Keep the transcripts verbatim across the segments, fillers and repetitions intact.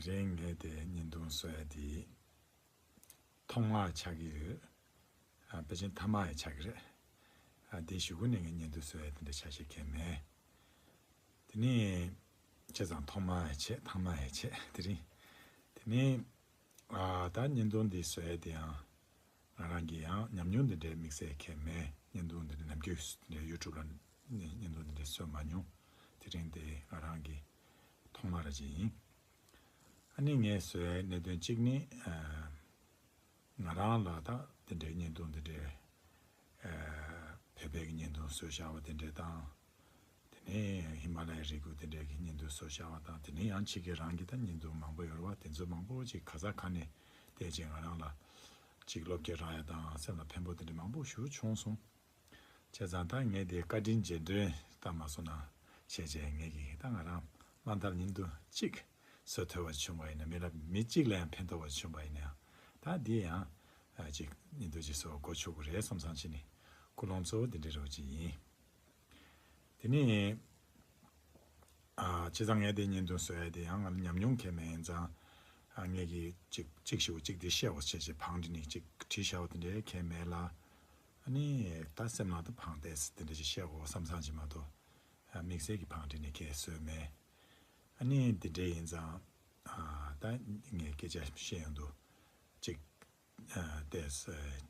རིང་ངས་དེ་བརྙན་ཐུང་བཟོ་ཡ་དེ་ཐོག་མ་ཆགས་ཀྱི་ཡོད། ཨ་ཕལ་ཆེར་མཐའ་མ་ཡང་ཆགས་ཀྱི་རེད། ཨ་དེ་གཞུག་གུ་ནས་ངས་བརྙན་ཐུང་བཟོ་ཡ་དེ་འདྲ་ཆགས་ཤེས་མཁན་མེད། དེ་ནས་བྱས་ཙང་ཐོག་མ་ཡང་བྱས། ཐ་མ་ཡང་བྱས། དེ་རིང་དེ་ནས་ཨ་ད་བརྙན་ཐུང་འདི་བཟོ་ཡ་དེ་ཡང་ང་རང་གི་ཡང་ཉམས་མྱོང་འདི་འདྲའི་དམིགས་བསལ་མཁན་མེད། བརྙན་ཐུང་འདི་འདྲ་ནམ་རྒྱུན་འདི་འདྲའི་ཡུ་ཊུབ་ལ་བརྙན་ཐུང་འདི་འདྲ་བཟོས་མ་མྱོང་། དེ་རིང་དེ་ང་རང་གི་ཐོག་མ་ར་ཅིག་ཡིན། ཨ་ནི་ངས་བཟོ་ཡའི་གནད་དོན་གཅིག་ནི། ཨ་ང་རང་ལ་ད་དེ་འདྲའི་བརྙན་ཐུང་དེ་འདྲའི། ཨ་བོད་པའི་གི་བརྙན་ཐུང་བཟོས་བཞག་པ་དེ་འདྲའི་དང་། དེ་ནས་ཧི་མ་ལ་ཡའི་རི་ཁུག་དེ་འདྲའི་གི་བརྙན་ཐུང་བཟོས་བཞག་པ་དང་། དེ་ནས་ཡང་ཕྱི་རྒྱལ་རང་གི་ད་བརྙན་ཐུང་མང་པོ་ཡོད་རེད་བ། དེ་ཚོ་མང་པོ་ཅིག་ག་ས་ག་ནས་བལྟས་ཅིག་ང་རང་ལ་ཅིག་བློ་སྐྱེད་རག་ཡ་དང་སེམས་ལ་ཕན་པོ་དེ་འདྲ་མང་པོ་ཞིག་བྱུང་སོང་། བྱས་ཙང་ད་ངས་དེ་བཀའ་དྲིན་རྗེས་དྲན་བཏང་མ་སོང་ན་བྱས་བྱས་ངས་ཀྱིས་ད་ང་རང་མ་མཐར་བརྙན་ཐུང་གཅིག་བཟོ་ཐུབ་པ་བྱུང་བ་ཡིན་ན། མི་ལ་མི་གཅིག་ལ་ཡང་ཕན་ཐོགས་པ་བྱུང་བ་ཡིན་ན་ཡང་། ད་འདི་ཡང་ཨ་ཅིག་བརྙན་ཐུང་ཅིག་བཟོ་འགོ་ཆོག་གི་རེད་བསམ་བསམ་བྱས་ནས་ཀུན་སློང་གཙོ་བོ་འདི་འདྲ་རོ་ཅིག་ཡིན། དེ་ནས་ཨ་བྱས་ཙང་ངས་དེ་བརྙན་ཐུང་བཟོ་ཡ་དེ་ཡང་ང་ལ་ཉམས་མྱོང་གང་མེད་ཡིན་ཙང་། ཨ་ངས་ཀྱིས་ཅིག་ཅིག་ཞུ་ཅིག་དེ་བཤད་འོ་བྱས་བྱས་བང་བསྒྲིགས་ནས་ཅིག་བྲིས་བཞག་པ་དེ་འདྲའི་གང་མེད་ལ། ཨ་ནི་ད་སེམས་ནང་དུ་བང་བསྟན་དེ་འདྲ་ཅིག་བཤད་འོ་བསམ་བསམ་ཅིག་མ་གཏོགས། ཨ་དམིགས་བསལ་གྱི་བང་བསྒྲིགས་ནས་གང་བཟོས་མེད། ཨ་ནི་དེ་འདྲ་ཡིན་ཙང་། ཨ་ད་ངས་སྐད་ཆ་བཤད་ཡོང་དུས་ཅིག་ཨ་ཏོག་ཙམ་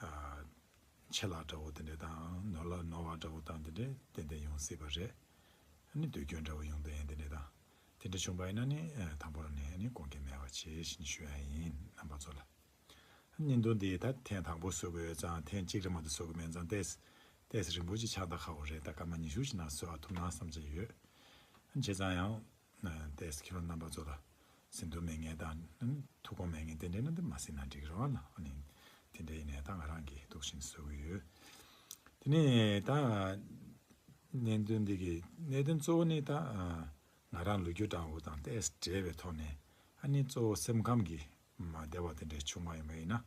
ཨ་ཆད་ལྷག་འདྲ་བོ་དེ་འདྲ་དང་། ནོར་ལྷག་ནོར་བ་འདྲ་བོ་དང་དེ་འདྲ་ཏན་ཏན་ཡོང་སྲིད་པ་རེད། ཨ་ནི་བསྡུས་སྐྱོན་འདྲ་བོ་ཡོང་དོན་ཡང་དེ་འདྲ་དང་། དེ་འདྲ་བྱུང་པ་ཡིན་ན་ནི་ཨ་དང་པོ་རང་ནས་ཨ་ནི་དགོངས་འགལ་མེད་པ་བྱེད་བཞིན་ཞུ་ཡ་ཡིན། རྣམ་པ་ཚོ་ལ། བརྙན་ཐུང་འདི་ད་ཐེངས་དང་པོ་བཟོ་གི་ཡོད་ཙང་། ཐེངས་གཅིག་རེ་མ་གཏོགས་བཟོ་གི་མེད་ཙང་། ཏོག་ཙམ་ཏོག་ཙམ་རིང་པོ་ཅིག་ཆགས་ད་ཁག་པོ་རེད། ད་སྐར་མ་ཉི་ཤུ་ཞིག་ནང་བཟོ་ཨ་ཐུབ་ན་བསམ་བྱས་ཡོད། བྱས་ཙང་ཡང་ཏོག་ཙམ་ཁྱེད་རང་རྣམ་པ་ཚོ་ལ་ཟིན་ཐོ་མེད་མཁན་དང་ཐུགས་དགོངས་མེད་མཁན་དེ་འདྲ་ན་འདི་མ་ཟིན་ན་འགྲིག་རེད་བ་ལ། ཨ་ནི་དེ་འདྲ་ཡིན་ནའི་ད་ང་རང་གིས་འདུག་བཞིན་བཟོ་གི་ཡོད། དེ་ནས་ད་བརྙན་ཐུང་འདི་གི་གནད་དོན་གཙོ་བོ་ནི་ད་ང་རང་ལོ་རྒྱུས་འདྲ་བོ་དང་ཏོག་ཙམ་འབྲེལ་བའི་ཐོག་ནས། ཨ་ནི་གཙོ་བོ་སེམས་ཁམས་ཀྱི་མ་བདེ་བ་དེ་འདྲ་བྱུང་བ་ཡིན་པ་ཡིན་ན།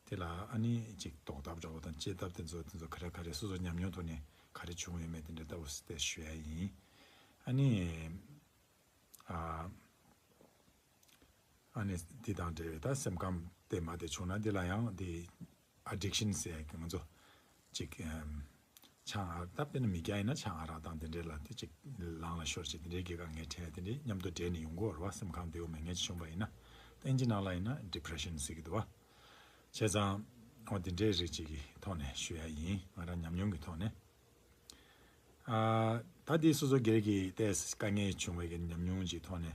དེ་ལ་ཨ་ནི་ཅིག་ཟློག་ཐབས་འདྲ་བོ་དང་བཅད་ཐབས་དེ་ཚོ་དེ་ཚོ་ག་རེ་ག་རེ་སོ་སོ་ཉམས་མྱོང་ཐོག་ནས་ག་རེ་བྱུང་ཡོད་མེད་དེ་འདྲ་ལྟ་བུ་དེ་ཞུ་ཡ་ཡིན། ཨ་ནི་ཨ་ཨ་ནི་འདི་དང་འབྲེལ་བའི་ད་སེམས་ཁམས་དེ་མ་བདེ་བྱུང་ན་འདི་ལ་ཡང་འདི་ཨ་ཌིག་ཤན་ཟེར་ཡ་གི་ང་ཚོ་ཅིག་ཨམ་ཆང་ཨ། ད་དཔེར་ན་མི་སྐྱ་ཡིན་ན་ཆང་ཨ་རག་དང་དེ་འདྲའི་ལ་དེ་ཅིག་ལངས་ལ་ཤོར་ཅིག་དེ་འདྲའི་གི་དཀའ་ངལ་འཕྲད་དེ་འདྲའི་མཉམ་དུ་འདྲེས་ནས་ཡོང་གི་ཡོད་རེད་བ། སེམས་ཁམས་བདེ་བོ་མེད་མཁན་ཅིག་བྱུང་བ་ཡིན་ན། ད་ཨིན་ཇི་ནང་ལ་ཡིན་ན་ཌི་པི་རེ་ཤན་ཟེར་གི་འདུག་བ། བྱས་ཙང་འོ་དེ་འདྲའི་རིགས་ཅིག་གི་ཐོག་ནས་ཞུ་ཡ་ཡིན། ང་རང་ཉམས་མྱོང་གི་ཐོག་ནས། ཨ་ད་དེ་སོ་སོ་སྒེར་གྱི་ཏོག་ཙམ་དཀའ་ངལ་བྱུང་བའི་གི་ཉམས་མྱོང་ཅིག་ཐོག་ནས་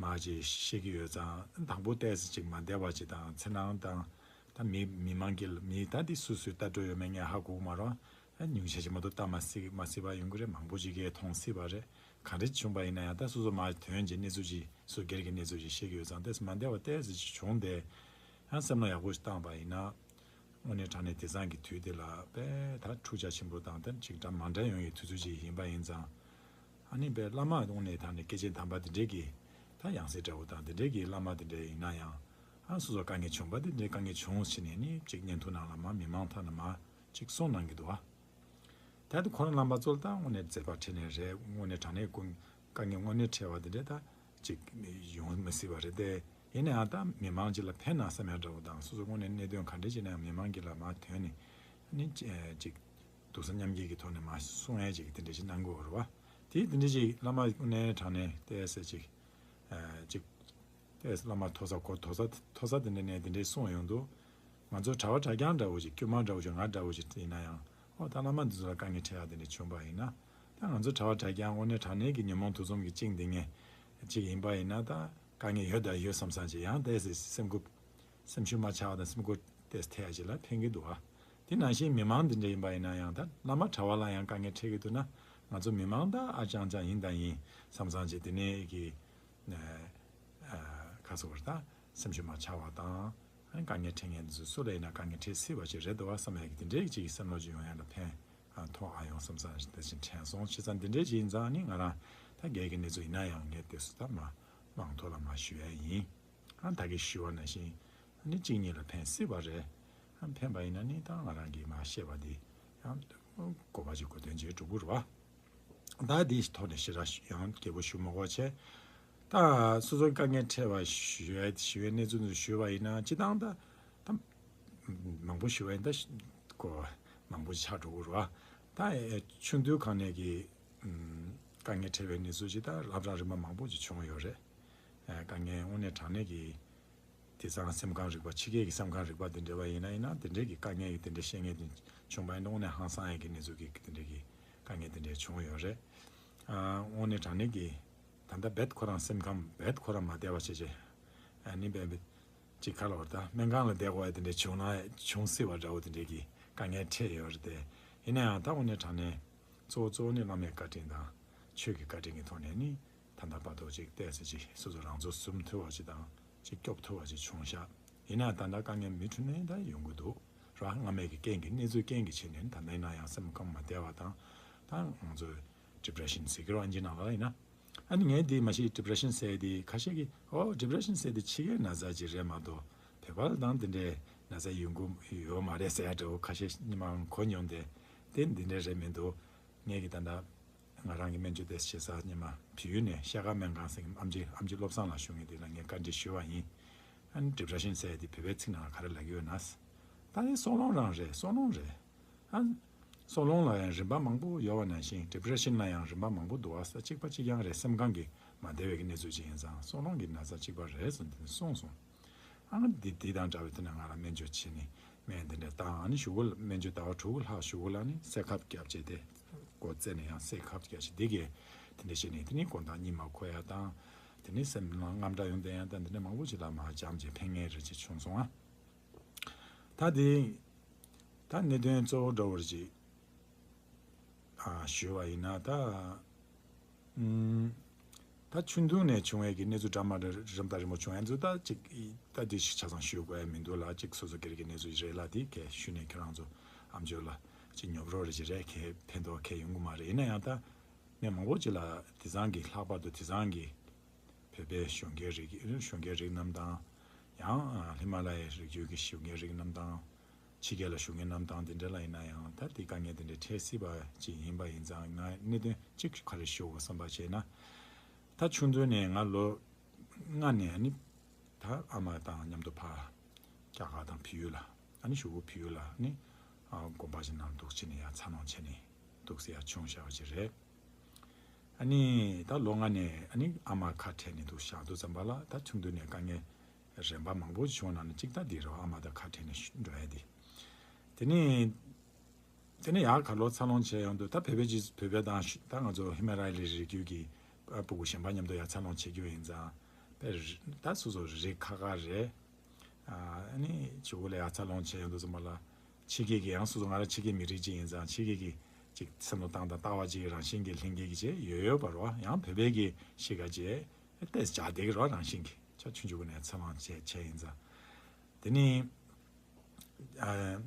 མར་ཅིག་བཤད་ཀྱི་ཡོད་ཙང་། དང་པོ་ཏོག་ཙམ་ཅིག་མ་བདེ་བ་ཅིག་དང་། འཚེར་སྣང་དང་། ད་མི་མི་མང་གི་མི་ད་དེ་སུ་སུའི་ལྟ་གྲོས་ཡོད་མེད་ངས་ཧ་གོ་གི་མ་རེད། ཨ་ཉུང་ཤས་ཅིག་མ་གཏོགས་ལྟ་མ་སྲིད་མ་སྲིད་པ་ཡོང་གི་རེད། མང་པོ་ཅིག་གིས་མཐོང་སྲིད་པ་རེད། ག་འདྲ་བྱུང་པ་ཡིན་ན་ཡང་ད་སོ་སོ་མར་ཐོན་རྗེས་གནས་ཚུལ་ཅིག་སོ་སྒེར་གྱི་གནས་ཚུལ་ཅིག་བཤད་ཀྱི་ཡོད་ཙང་། ཏོག་ཙམ་མ་བདེ་བ་ཏོག་ཙམ་ཅིག་བྱུང་སྟེ། ཡང་སེམས་ལ་ཡག་པོ་ཞིག་བཏང་པ་ཡིན་ན། དངོས་གནས་དྲང་གནས་དེང་སང་གི་དུས་འདི་ལ་དཔེ་ད་འཁྲུག་ཆ་ཆེན་པོ་དང་། ད་ཅིག་འདྲ་མ་འདྲ་ཡོང་ཡའི་དུས་ཚོད་ཅིག་ཡིན་པ་ཡིན་ཙང་། ཨ་ནི་དཔེ་བླ་མ་དངོས་གནས་དྲང་གནས་སྐྱེས་ཆེན་དམ་པ་དེ་འདྲས་ཀྱི་ད་ཡང་སྲིད་འདྲ་བོ་དང་དེ་འདྲས་ཀྱི་བླ་མ་དེ་འདྲས་ཡིན་ན་ཡང་། ཨ་སོ་སོ་དཀའ་ངལ་བྱུང་པ་དེ་འདྲས་དཀའ་ངལ་བྱུང་ཕྱིན་ནས་ནི་ཅིག་བརྙན་ཐུང་ནང་ལ་མར་མི་མང་ཐོག་ནས་མར་ཅིག་གསུང་གནང་གི་འདུག་བ། ད་དེ་ཁོ་རང་རྣམ་པ་ཚོ་ལ་ད་དངོས་གནས་མཛད་པ་འཕྲིན་ལས་རེད། དངོས་གནས་དྲང་གནས་ཀུན་དཀའ་ངལ་དངོས་གནས་འཕྲད་པ་དེ་འདྲས་ད་ཅིག་ཡོང་མི་སྲིད་པ་རེད་དེ། ཡིན་ན་ཡང་ད་མི་མང་ཅིག་ལ་ཕན་ན་བསམ་ཡ་འདྲ་བོ་དང་། སོ་སོ་དངོས་གནས་གནད་དོན་ག་འདྲས་ཅིག་ན་ཡང་མི་མང་གི་ལ་མར་ཐོན་ནས་ནི་ཅིག་སྡུག་བསྔལ་མཉམ་སྐྱེད་ཀྱི་ཐོག་ནས་མར་གསུང་ཡ་ཅིག་དེ་འདྲས་ཅིག་གནང་དགོས་རེད་བ། དེ་དེ་འདྲས་ཅིག་བླ་མ་དངོས་གནས་དྲང་གནས་ཏོག་ཙམ་ཅིག་ཅིག་ཏོག་ཙམ་བླ་མ་མཐོ་ས་གོ་མཐོ་ས་མཐོ་ས་དེ་འདྲ་ནས་དེ་འདྲའི་གསུངས་ཡོང་དུས། ང་ཚོ་གྲྭ་པ་གྲྭ་རྐྱང་འདྲ་བོ་ཞིག་དཀྱུས་མ་འདྲ་བོ་ཞིག་ང་འདྲ་བོ་ཞིག་ཡིན་ན་ཡང་། ཨོ་ད་བླ་མ་འདི་ཚོ་ལ་དཀའ་ངལ་འཕྲད་ཡ་དེ་འདྲ་བྱུང་པ་ཡིན་ན། ད་ང་ཚོ་གྲྭ་པ་གྲྭ་རྐྱང་དངོས་གནས་དྲང་གནས་ཀྱི་ཉོན་མོངས་དུག་གསུམ་གྱི་བཅིངས་འདི་ངས་ཅིག་ཡིན་པ་ཡིན་ན། ད་དཀའ་ངལ་ཡོད་ད་ཡོད་བསམ་བསམ་ཅིག་ཡང་ཏོག་ཙམ་སེམས་ཁུར་སེམས་ཤུགས་མ་ཆག་པ་དང་སེམས་ཁུར་ཏོག་ཙམ་ཐེབས་ཡ་ཅིག་ལ་ཕན་གྱི་འདུག་ཨ། དེ་ནང་བཞིན་མི་མང་འདི་འདྲ་ཡིན་པ་ཡིན་ན་ཡང་། ད་བླ་མ་གྲྭ་པ་ལ་ཡང་དཀའ་ངལ་འཕྲད་ཀྱི་འདུག་ན། ང་ཚོ་མི་མང་ད་ཨ་ཅང་ཅང་ཡིན་ད་ཡིན་བསམ་བསམ་ཅིག་དེ་ནས་ཀྱི་ཨ་ཁ་སོ་བར་ད་སེམས་ཤུགས་མ་ཆག་པ་དང་། ཨ་ནི་དཀའ་ངལ་འཕྲད་མཁན་དེ་ཚོ་སུ་ལ་ཡིན་ན་དཀའ་ངལ་འཕྲད་སྲིད་པ་ཅིག་རེད་འདུག་བ་བསམ་ཡག་གི་དེ་འདྲའི་ཅིག་གི་བསམ་བློ་ཅིག་ཡོང་ཡག་ལ་ཕན་ཐོགས་ཨ་ཡོང་བསམ་བསམ་ཞིག་དེ་བཞིན་དྲན་སོང་། བྱས་ཙང་དེ་འདྲའི་ཅིག་ཡིན་ཙང་ནི་ང་རང་ད་སྒེར་གྱི་གནས་ཚུལ་ཡིན་ན་ཡང་ངས་དེ་ཚོ་ད་མ་མང་ཐོག་ལ་མ་ཞུ་ཡ་ཡིན། ཨ་ད་གིན་ཞུ་བ་ནང་བཞིན་ནི་གཅིག་གཉིས་ལ་ཕན་སྲིད་པ་རེད། ཨ་ཕན་པ་ཡིན་ན་ནི་ད་ང་རང་གིས་མ་བཤད་པ་འདི་ཡང་གོ་བ་ཅིག་གོ་དོན་ཅིག་འགྲོ་གི་རེད་བ། ད་འདིའི་ཐོག་ནས་ཞེ་དྲག་ཡང་རྒྱས་པོ་ཞུ་མ་དགོས་བྱས། ད་སོ་སོའི་དཀའ་ངལ་འཕྲད་པ་ཞུ་ཡ་ཞུ་བའི་གནས་ཚུལ་འདི་ཞུས་པ་ཡིན་ན་སྤྱིར་བཏང་ད་ད་མང་པོ་ཞུ་བ་ཡིན་ད་ཤ་གོ་མང་པོ་ཆགས་འགྲོ་གི་རེད་བ། ད་ཆུང་དུས་སྒང་ནས་ཀྱི་ཨམ་དཀའ་ངལ་འཕྲད་པའི་གནས་ཚུལ་ཅིག་ད་སློབ་གྲྭ་རིམ་པ་མང་པོ་ཅིག་བྱུང་ཡོད་རེད། ཨ་དཀའ་ངལ་དངོས་གནས་དྲང་གནས་ཀྱི་དེང་སང་སེམས་ཁམས་རིག་པ་ཕྱི་རྒྱལ་གྱི་སེམས་ཁམས་རིག་པ་དེ་འདྲ་བ་ཡིན་ན་ཡིན་ན་དེ་འདྲའི་གི་དཀའ་ངལ་གྱི་དེ་འདྲའི་བཤད་མཁན་དེ་བྱུང་བ་ཡིན་ན་དངོས་གནས་ཧང་སང་ཡ་གི་གནས་ཚུལ་གྱི་དེ་འདྲའི་གི་དཀའ་ངལ་དེ་འདྲའི་བྱུང་ཡོད་རེད། ཨ་དངོས་གནས་དྲང་གནས་ཀྱི་ད་ལྟ་རྦད་ཁོ་རང་སེམས་ཁམས་རྦད་ཁོ་རང་མ་བདེ་བ་བྱས་བྱས་ཨ་ནི་བས་ཅིག་ཁ་ལོར་ད་སྨན་ཁང་ལ་བསྡད་དགོས་ཡ་དེ་འདྲ་བྱུང་ན་བྱུང་སྲིད་པ་འདྲ་བོ་དེ་འདྲའི་གི་དཀའ་ངལ་འཕྲད་ཡོད་རེད་དེ། ཡིན་ན་ཡང་ད་དངོས་གནས་དྲང་གནས་གཙོ་བོ་གཙོ་བོ་ནི་བླ་མའི་བཀའ་དྲིན་དང་ཆོས་ཀྱི་བཀའ་དྲིན་གྱི་ཐོག་ནས་ནི་ད་ལྟ་བར་དུ་ཅིག་བལྟས་ཚེ་ཅིག་སོ་སོ་རང་ཚོ་ཟུམ་ཐུབ་པ་ཅིག་དང་ཅིག་སྐྱོབ་ཐུབ་པ་ཅིག་བྱུང་ཤག་ཡིན་ན་ད་ལྟ་དཀའ་ངལ་མུ་མཐུད་ནས་ད་ཡོང་གི་འདུག་ར། སྔ་མའི་གི་རྐྱེན་གྱི་གནས་ཚུལ་རྐྱེན་གྱིས་བྱས་ནས་ད་ལྟ་ཡིན་ན་ཡང་སེམས་ཁམས་མ་བདེ་བ་དང་ད་ང་ཚོས་depression་ཟེར་གི་རེད་བ་ཨིན་ཇི་ནང་ལ་ཡིན་ན། ཨ་ནི་ངས་འདི་མ་གཞི་depression་ཟེར་དེ་ཁ་ཤས་ཀྱིས་ཨོ་depression་ཟེར་དེ་ཕྱི་རྒྱལ་ན་ཚ་ཅིག་རེད་མ་གཏོགས་བོད་པ་ལ་དང་དེ་འདྲའི་ན་ཚ་ཡོང་གི་ཡོད་མ་རེད་ཟེར་ཡ་འདྲ་བོ་ཁ་ཤས་སྔོན་མ་གོ་མྱོང་སྟེ་དེ་འདི་འདྲ་རེད་མི་འདུག་ངས་ཀྱི་ད་ལྟ་ང་རང་གི་སྨན་བཅོས་དེ་བྱེད་ས་སྔོན་མ་བལ་ཡུལ་ནས་ཤ་ཁ་སྨན་ཁང་ཟེར་གྱི་ཨམ་ཆི་ཨམ་ཆི་བློ་བཟང་ལགས་བཞུགས་མཁན་དེ་ལ་ངས་བཀའ་འདྲི་ཞུས་པ་ཡིན། ཨ་ནི་depression་ཟེར་དེ་བོད་པའི་ཚིག་ནང་ལ་ག་རེ་ལབ་ཀྱི་ཡོད་ན། ད་ནི་སྲོག་རླུང་རང་རེད། སྲོག་རླུང་རེད། ཨ། སྲོག་རླུང་ལ་ཡང་རིམ་པ་མང་པོ་ཡོད་པ་ནང་བཞིན་depression་ལ་ཡང་རིམ་པ་མང་པོ་འདུག་བ། ས་གཅིག་པ་གཅིག་རྐྱང་རེད། སེམས་ཁམས་ཀྱི་མ་བདེ་བའི་གི་གནས་ཚུལ་ཅིག་ཡིན་ཙང་སྲོག་རླུང་གི་ན་ཚ་གཅིག་པ་རེད་ཟེར་འདི་ནས་གསུངས་སོང་། ཨ་ང་འདི་འདི་དང་འདྲ་བའི་དེ་ནས་ང་ལ་སྨན་བཅོས་བྱས་ནས་སྨན་འདི་འདྲ་བཏང་ཨ་ནི་གཞུག་གུ་ལ་སྨན་བཅོས་ཟླ་བ་དྲུག་ལྷག་གཞུག་གུ་ལ་ནི་སེ་ཁབ་བརྒྱབ་བྱས་ཏེ་སྒོ་རྩེ་ནས་ཡང་སེ་ཁབ་བརྒྱབ་བྱས་འདི་གས་དེ་འདྲ་བྱས་ནས་དེ་ནི་དགོང་དག་གཉིད་མ་ཁུག་ཡ་དང་དེ་ནི་སེམས་ནང་དངངས་སྐྲག་ཡོང་བསྡད་ཡ་དང་འདི་འདྲ་མང་པོ་ཅིག་ལ་མར་འཇམ་བྱས་ཕན་ངེས་རེ་ཅིག་བྱུང་སོང་ཨ། ད་དེ་ད་གནད་དོན་གཙོ་བོ་འདྲ་བོ་རེ་ཅིག་ཨ་ཞུས་པ་ཡིན་ན་ད་ཨུམ་ད་ཆུང་དུས་ནས་བྱུང་བའི་གི་གནས་ཚུལ་འདྲ་མ་འདྲ་རིམ་པ་རིམ་པ་བྱུང་ཡ་ཚོ་ད་ཅིག་ད་དེ་ཞིག་ཆ་ཚང་ཞུ་དགོས་ཡ་མི་འདུག་ལ། ཅིག་སོ་སོ་སྒེར་གྱི་གནས་ཚུལ་རེད་ལ། དེ་གས་ཞུས་ནས་ཁྱེད་རང་ཚོ་ཨམ་ཅོག་ལ་ཅིག་ཉོབ་རོགས་རེ་ཅིག་རེད། གས་ཕན་ཐོགས་གས་ཡོང་གི་མ་རེད། ཡིན་ན་ཡང་ད་ངས་མང་པོ་ཅིག་ལ་དེང་སང་གི་ལྷག་པར་དུ་དེང་སང་གི་བོད་པའི་གཞོན་སྐྱེས་རིགས་གཞོན་སྐྱེས་རིགས་རྣམས་དང་ཡང་ཧི་མ་ལ་ཡའི་རི་རྒྱུད་ཀྱི་གཞོན་སྐྱེས་རིགས་རྣམས་དང་ཕྱི་རྒྱལ་ལ་བཞུགས་མཁན་རྣམས་དང་དེ་འདྲ་ལ་ཡིན་ན་ཡང་ད་དེ་དཀའ་ངལ་དེ་འདྲ་འཕྲད་སྲིད་པ་ཅིག་ཡིན་པ་ཡིན་ཙང་ང་གནད་དོན་གཅིག་ག་རེ་ཞུ་དགོས་བསམ་པ་བྱས་ན། ད་ཆུང་དུས་ནས་ང་ལོ་ལྔ་ནས་ནི་ད་ཨ་མ་དང་མཉམ་དུ་ཕར་རྒྱ་གར་དང་བལ་ཡུལ་ལ་ཨ་ནི་གཞུག་གུ་བལ་ཡུལ་ལ་ནི་ཨ་དགོན་པ་ཞིག་ནང་འདུག་བྱས་ནས་ཡར་འཚར་ལོངས་བྱས་ནས་འདུག་སེ་ཡར་བྱུང་བཞག་པ་ཅིག་རེད། ཨ་ནི་ད་ལོ་ལྔ་ནས་ཨ་ནི་ཨ་མ་ཁ་བྲལ་ནས་འདུག་བཞག་དུས་ཙམ་པ་ལ་ད་ཆུང་དུས་ནས་དཀའ་ངལ་རིམ་པ་མང་པོ་བྱུང་ན་ནི་གཅིག་ད་འདི་རེད་བ། ཨ་མ་དང་ཁ་བྲལ་ནས་འགྲོ་ཡ་དེ། དེ་ནས་དེ་ནས་ཡར་ག་ལོ་འཚར་ལོངས་བྱས་ཡོང་དུས་ད་བོད་པའི་ཅིག་བོད་པའི་དང་ད་ང་ཚོ་ཧི་མ་ལ་ཡའི་རི་རྒྱུད་ཀྱི་ཕྲུ་གུ་གཞན་པ་མཉམ་དུ་ཡར་འཚར་ལོངས་བྱེད་རྒྱུ་ཡིན་ཙང་ད་སོ་སོ་རིགས་ཁག་ཁག་རེད། ཨ་ནི་གཞུག་གུ་ལ་ཡར་འཚར་ལོངས་བྱས་ཡོང་དུས་ཙམ་པ་ལ་ཕྱི་རྒྱལ་གྱི་ཡང་སོ་སོ་ང་རང་ཕྱི་རྒྱལ་མི་རིགས་ཅིག་ཡིན་ཙང་ཕྱི་རྒྱལ་གྱི་ཅིག་བསམ་བློ་བཏང་དང་ལྟ་བ་ཅིག་རང་བཞིན་གྱི་ལྷན་སྐྱེས་ཀྱི་བྱས་ཡོད་ཡོད་པ་རེད་བ། ཡང་བོད་པའི་གི་གཤིས་ཀ་བྱས་ཏེ་སྦྱར་བསྡད་ཀྱི་རེད་བ། རང་བཞིན་གྱི་ཆ་ཆུང་ཆུང་གུ་ནས་འཚར་ལོངས་བྱས་བྱས་ཡིན་ཙང་། དེ་ནི་ཨ་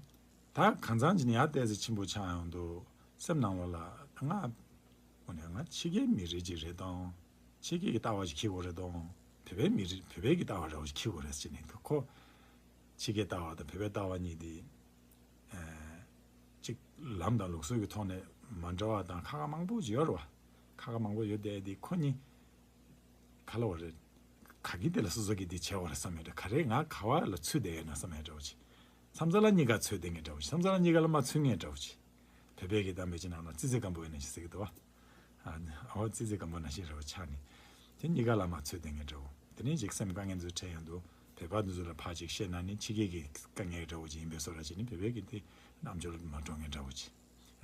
ད་གང་ཚང་ཅིག་ནས་ཡར་ཏོག་ཙམ་ཆེན་པོ་ཆགས་ཡོང་དུས་སེམས་ནང་ལོགས་ལ་ང་དངོས་གནས་ང་ཕྱི་རྒྱལ་མི་རིགས་ཅིག་རེད་དང་། ཕྱི་རྒྱལ་གྱི་ལྟ་བ་ཞིག་འཁྱེར་དགོས་རེད་དང་། བོད་པའི་མི་རིགས་བོད་པའི་གི་ལྟ་བ་འདྲ་བོ་ཞིག་འཁྱེར་དགོས་རེད་ཟེར་ནས་ཁོ་ཕྱི་རྒྱལ་ལྟ་བ་དང་བོད་པའི་ལྟ་བ་གཉིས་དེ་ཨ་གཅིག་ལམ་དང་ལུགས་སྲོལ་གྱི་ཐོག་ནས་མ་འདྲ་བ་དང་ཁ་ཁ་མང་པོ་ཅིག་ཡོད་རེད་བ། ཁ་ཁ་མང་པོ་ཡོད་བསྡད་དེ་ཁོ་གཉིས་ག་ལ་བ་རེད། ག་གི་དེ་ལ་སོ་སོ་གི་དེ་བྱས་བ་རེད་བསམ་ཡས་འདྲ། ག་རེ་ང་ག་བ་ལ་ཚུད་བསྡད་ཡོད་ན་བསམ་ཡས་འདྲ་བོ་ཅིག་མཚམས་མཚམས་ལ་གཉིས་ཀ་ཚུད་བསྡད་མཁན་འདྲ་བོ་ཅིག་མཚམས་མཚམས་ལ་གཉིས་ཀ་ལ་མ་ཚུད་མཁན་འདྲ་བོ་ཅིག་བོད་པའི་གི་གཏམ་དཔེ་ཅིག་ནང་ལ་ཙི་ཙི་སྐམ་པོ་ཡིན་ན་ཞིག་ཟེར་གི་འདུག་བ། ཨ་ནི་ཨོ་ཙི་ཙི་སྐམ་པོ་ནང་བཞིན་རེད་བ་ཆགས་ནས། དེ་གཉིས་ཀ་ལ་མ་ཚུད་བསྡད་མཁན་འདྲ་བོ། དེ་ནས་ཅིག་སེམས་དཀའ་ངལ་འདི་ཚོ་འཕྲད་ཡོང་དུས་བོད་པ་འདི་ཚོ་ལ་ཕར་ཅིག་བཤད་ན་ནི་ཕྱི་རྒྱལ་གྱི་དཀའ་ངལ་འདྲ་བོ་ཅིག་ཡིན་པའི་བཟོ་འདྲ་ཅིག་ནི་བོད་པའི་གི་དེ་ནམ་འཇོག་ལ་མ་འགྲོ་མཁན་འདྲ་བོ་ཅིག་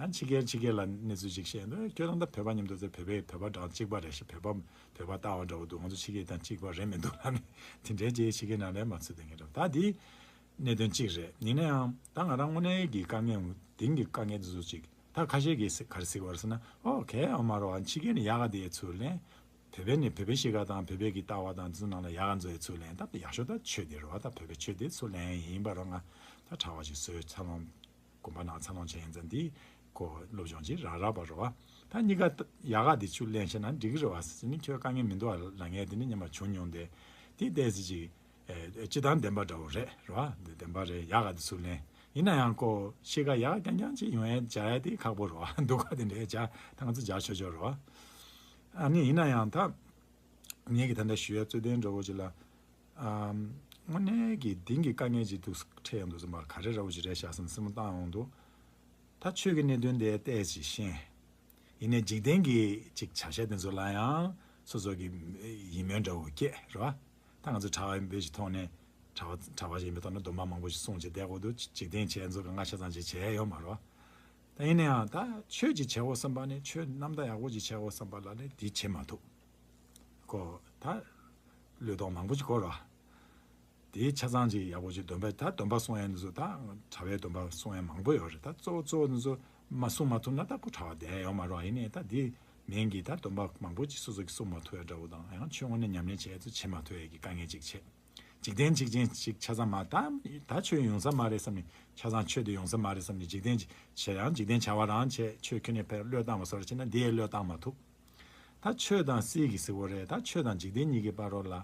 ཡང་ཕྱི་རྒྱལ་ཕྱི་རྒྱལ་ལ་གནས་ཚུལ་ཅིག་བཤད་ཡོང་དུས་ཁྱོད་རང་ད་བོད་པ་མཉམ་དུ་ཚེ་བོད་པའི་བོད་པ་འདྲ་གཅིག་པ་རེད་ཤག་བོད་པ་བོད་པ་ལྟ་བ་འདྲ་བོ་འདུག་ང་ཚོ་ཕྱི་རྒྱལ་དང་གཅིག་པ་རེད་མི་འདུག་ལབ་ནས་དེ་འདྲའི་ཅིག་ཕྱི་རྒྱལ་ནང་ལ་མ་ཚུད་བསྡད་མཁན་འདྲ་བོ། ད་དེ་གནད་དོན་གཅིག་རེད། ཡིན་ན་ཡང་ད་ང་རང་དངོས་གནས་ཀྱི་དཀའ་ངལ་དེང་གི་དཀའ་ངལ་དེ་ཚོ་ཅིག་ད་ཁ་ཤས་ཀྱིས་ག་རེ་ཟེར་གྱི་ཡོད་རེད་ཟེར་ན། ཨོ་ཁེ་ཨ་མ་རོ་ཨ་ཕྱི་རྒྱལ་ནས་ཡག་ག་དེ་ཚུར་ལེན། བོད་པའི་ནས་བོད་པའི་གཤིས་ཀ་དང་བོད་པའི་གི་ལྟ་བ་དང་དེ་ཚོ་ནང་ལ་ཡག་ག་འཛུལ་ཡས་ཚུར་ལེན། ད་ཡག་ཤོས་ད་ཆོས་དེ་རེད་བ། ད་བོད་པའི་ཆོས་དེ་ཚུར་ལེན་ཡིན་པ་རོ། ང་ད་གྲྭ་པ་ཞིག་བཟོས་འཚར་ལོངས་དགོན་པ་ནང་འཚར་ལོངས་བྱས་ཡིན་ཙང་འདི་ཁོ་སློབ་སྦྱོང་ཅིག་རག་རག་པ་རེད་བ། ད་གཉིས་ཀ་ཡག་ག་དེ་ཚུར་ལེན་ཤེས་ན་འགྲིག་གི་རེད་བ་ཟེར་ནི་ཁྱོད་དཀའ་ངལ་མི་འདུག་བ་ལབ་མཁན་དེ་ནི་སྔོན་མ་བྱུང་མྱོང་སྟེ། དེ་ཏོག་ཙམ་ཅིག་ཨེ་སྤྱིར་བཏང་བདེན་པ་འདྲ་བོ་རེད་རེད་བ། འདི་བདེན་པ་རེད། ཡག་ག་དེ་ཚུར་ལེན། ཡིན་ན་ཡང་ཁོ་གཤིས་ཀ་ཡག་རྐྱང་རྐྱང་ཅིག་ཡོང་ཡས་སྦྱར་ཡས་དེ་ཁག་པོ་རེད་བ། སྡུག་ག་དེ་འདྲའི་སྦྱར་ད་ང་ཚོ་སྦྱར་ཆོག་ཆོག་རེད་བ། ཨ་ནི་ཡིན་ན་ཡང་ད་ ངེད་ཀྱི་ད་ལྟ་ཞུ་ཡ་རྩོད་ལྡན་འདྲ་བོ་ཅིག་ལ། ཨམ། དངོས་གནས་ཀྱི་དེང་གི་དཀའ་ངལ་ཅིག་འདུག་འཕྲད་ཡོང་འདུག་ཟེར་མར་ག་རེ་འདྲ་བོ་ཅིག་རེད་ཤག་བསམ་སེམས་བཏང་ཡོང་འདུག་ད་ཆོས་ཀྱི་གནད་དོན་དེ་ཏོག་ཙམ་ཤེས། ཡིན་ནའི་འཇིག་རྟེན་གྱི་ཅིག་བྱ་བྱེད་དེ་ཚོ་ལ་ཡང་སོ་སོ་གི་ཡིད་སྨོན་འདྲ་བོ་སྐྱེས་རེད་བ། ད་ང་ཚོ་གྲྭ་པ་ཡིན་པའི་ཅིག་ཐོག་ནས་གྲྭ་པ་གྲྭ་པ་ཞིག་ཡིན་པའི་ཐོག་ནས་སྡོམ་པ་མང་པོ་ཞིག་བསྲུང་བྱས་བསྡད་དགོས་འདུག་འཇིག་རྟེན་བྱས་ཚོ་གི་ང་ཆ་ཚང་ཅིག་བྱས་ཡོད་མ་རེད་བ། ད་ཡིན་ན་ཡང་ད་ཆོས་ཅིག་བྱེད་དགོས་བསམ་པ་ནས་ཆོས་རྣམ་དག་ཡག་པོ་ཅིག་བྱེད་དགོས་བསམ་པ་ལ་ནི་འདི་བྱེད་མ་ཐུབ། ཁོ་ད་བློས་གཏོང་མང་པོ་ཅིག་དགོས་རེད་བ། དེའི་ཆ་ཚང་ཅིག་ཡག་པོ་ཅིག་སྡོམ་པ་ད་སྡོམ་པ་སྲུང་ཡ་འདི་ཚོ་ད་གྲྭ་པའི་སྡོམ་པ་སྲུང་ཡ་མང་པོ་ཡོད་རེད། ད་གཙོ་བོ་གཙོ་བོ་འདི་ཚོ་མ་སྲུང་མ་ཐུབ་ན་ད་ཁོ་གྲྭ་པ་བསྡད་ཡ་ཡོད་མ་རེད་བ། ཡིན་ནའི་ད་དེ་མིན་གྱི་ད་སྡོམ་པ་མང་པོ་ཅིག་སོ་སོ་གིས་སྲུང་མ་ཐུབ་ཡ་འདྲ་བོ་དང་ཡང་ཆོས་དངོས་གནས་ཉམས་ལེན་བྱེད་ཡ་ཚོ་བྱེད་མ་ཐུབ་ཡ་གི་དཀའ་ངལ་ཅིག་བྱེད། འཇིག་རྟེན་འཇིག་རྟེན་ཅིག་ཆ་ཚང་མ་ད་ད་ཆོས་ཡོང་ས་མ་རེད་བསམ་ནས་ཆ་ཚང་ཆོས་དེ་ཡོང་ས་མ་རེད་བསམ་ནས་འཇིག་རྟེན་ཅིག་བྱེད་ཡང་འཇིག་རྟེན་བྱ་བ་རང་བྱེད། ཆོས་ཁྱོན་ནས་ཕར་བློས་བཏང་བ་སོགས་བྱས་ན་འདི་ཡང་བློས་བཏང་མ་ཐུབ། ད་ཆོས་དང་སྲིད་ཀྱི་ཟེར་བ་རེད། ད་ཆོས་དང་འཇིག་རྟེན་གཉིས་ཀྱི་བར་རོ་ལ་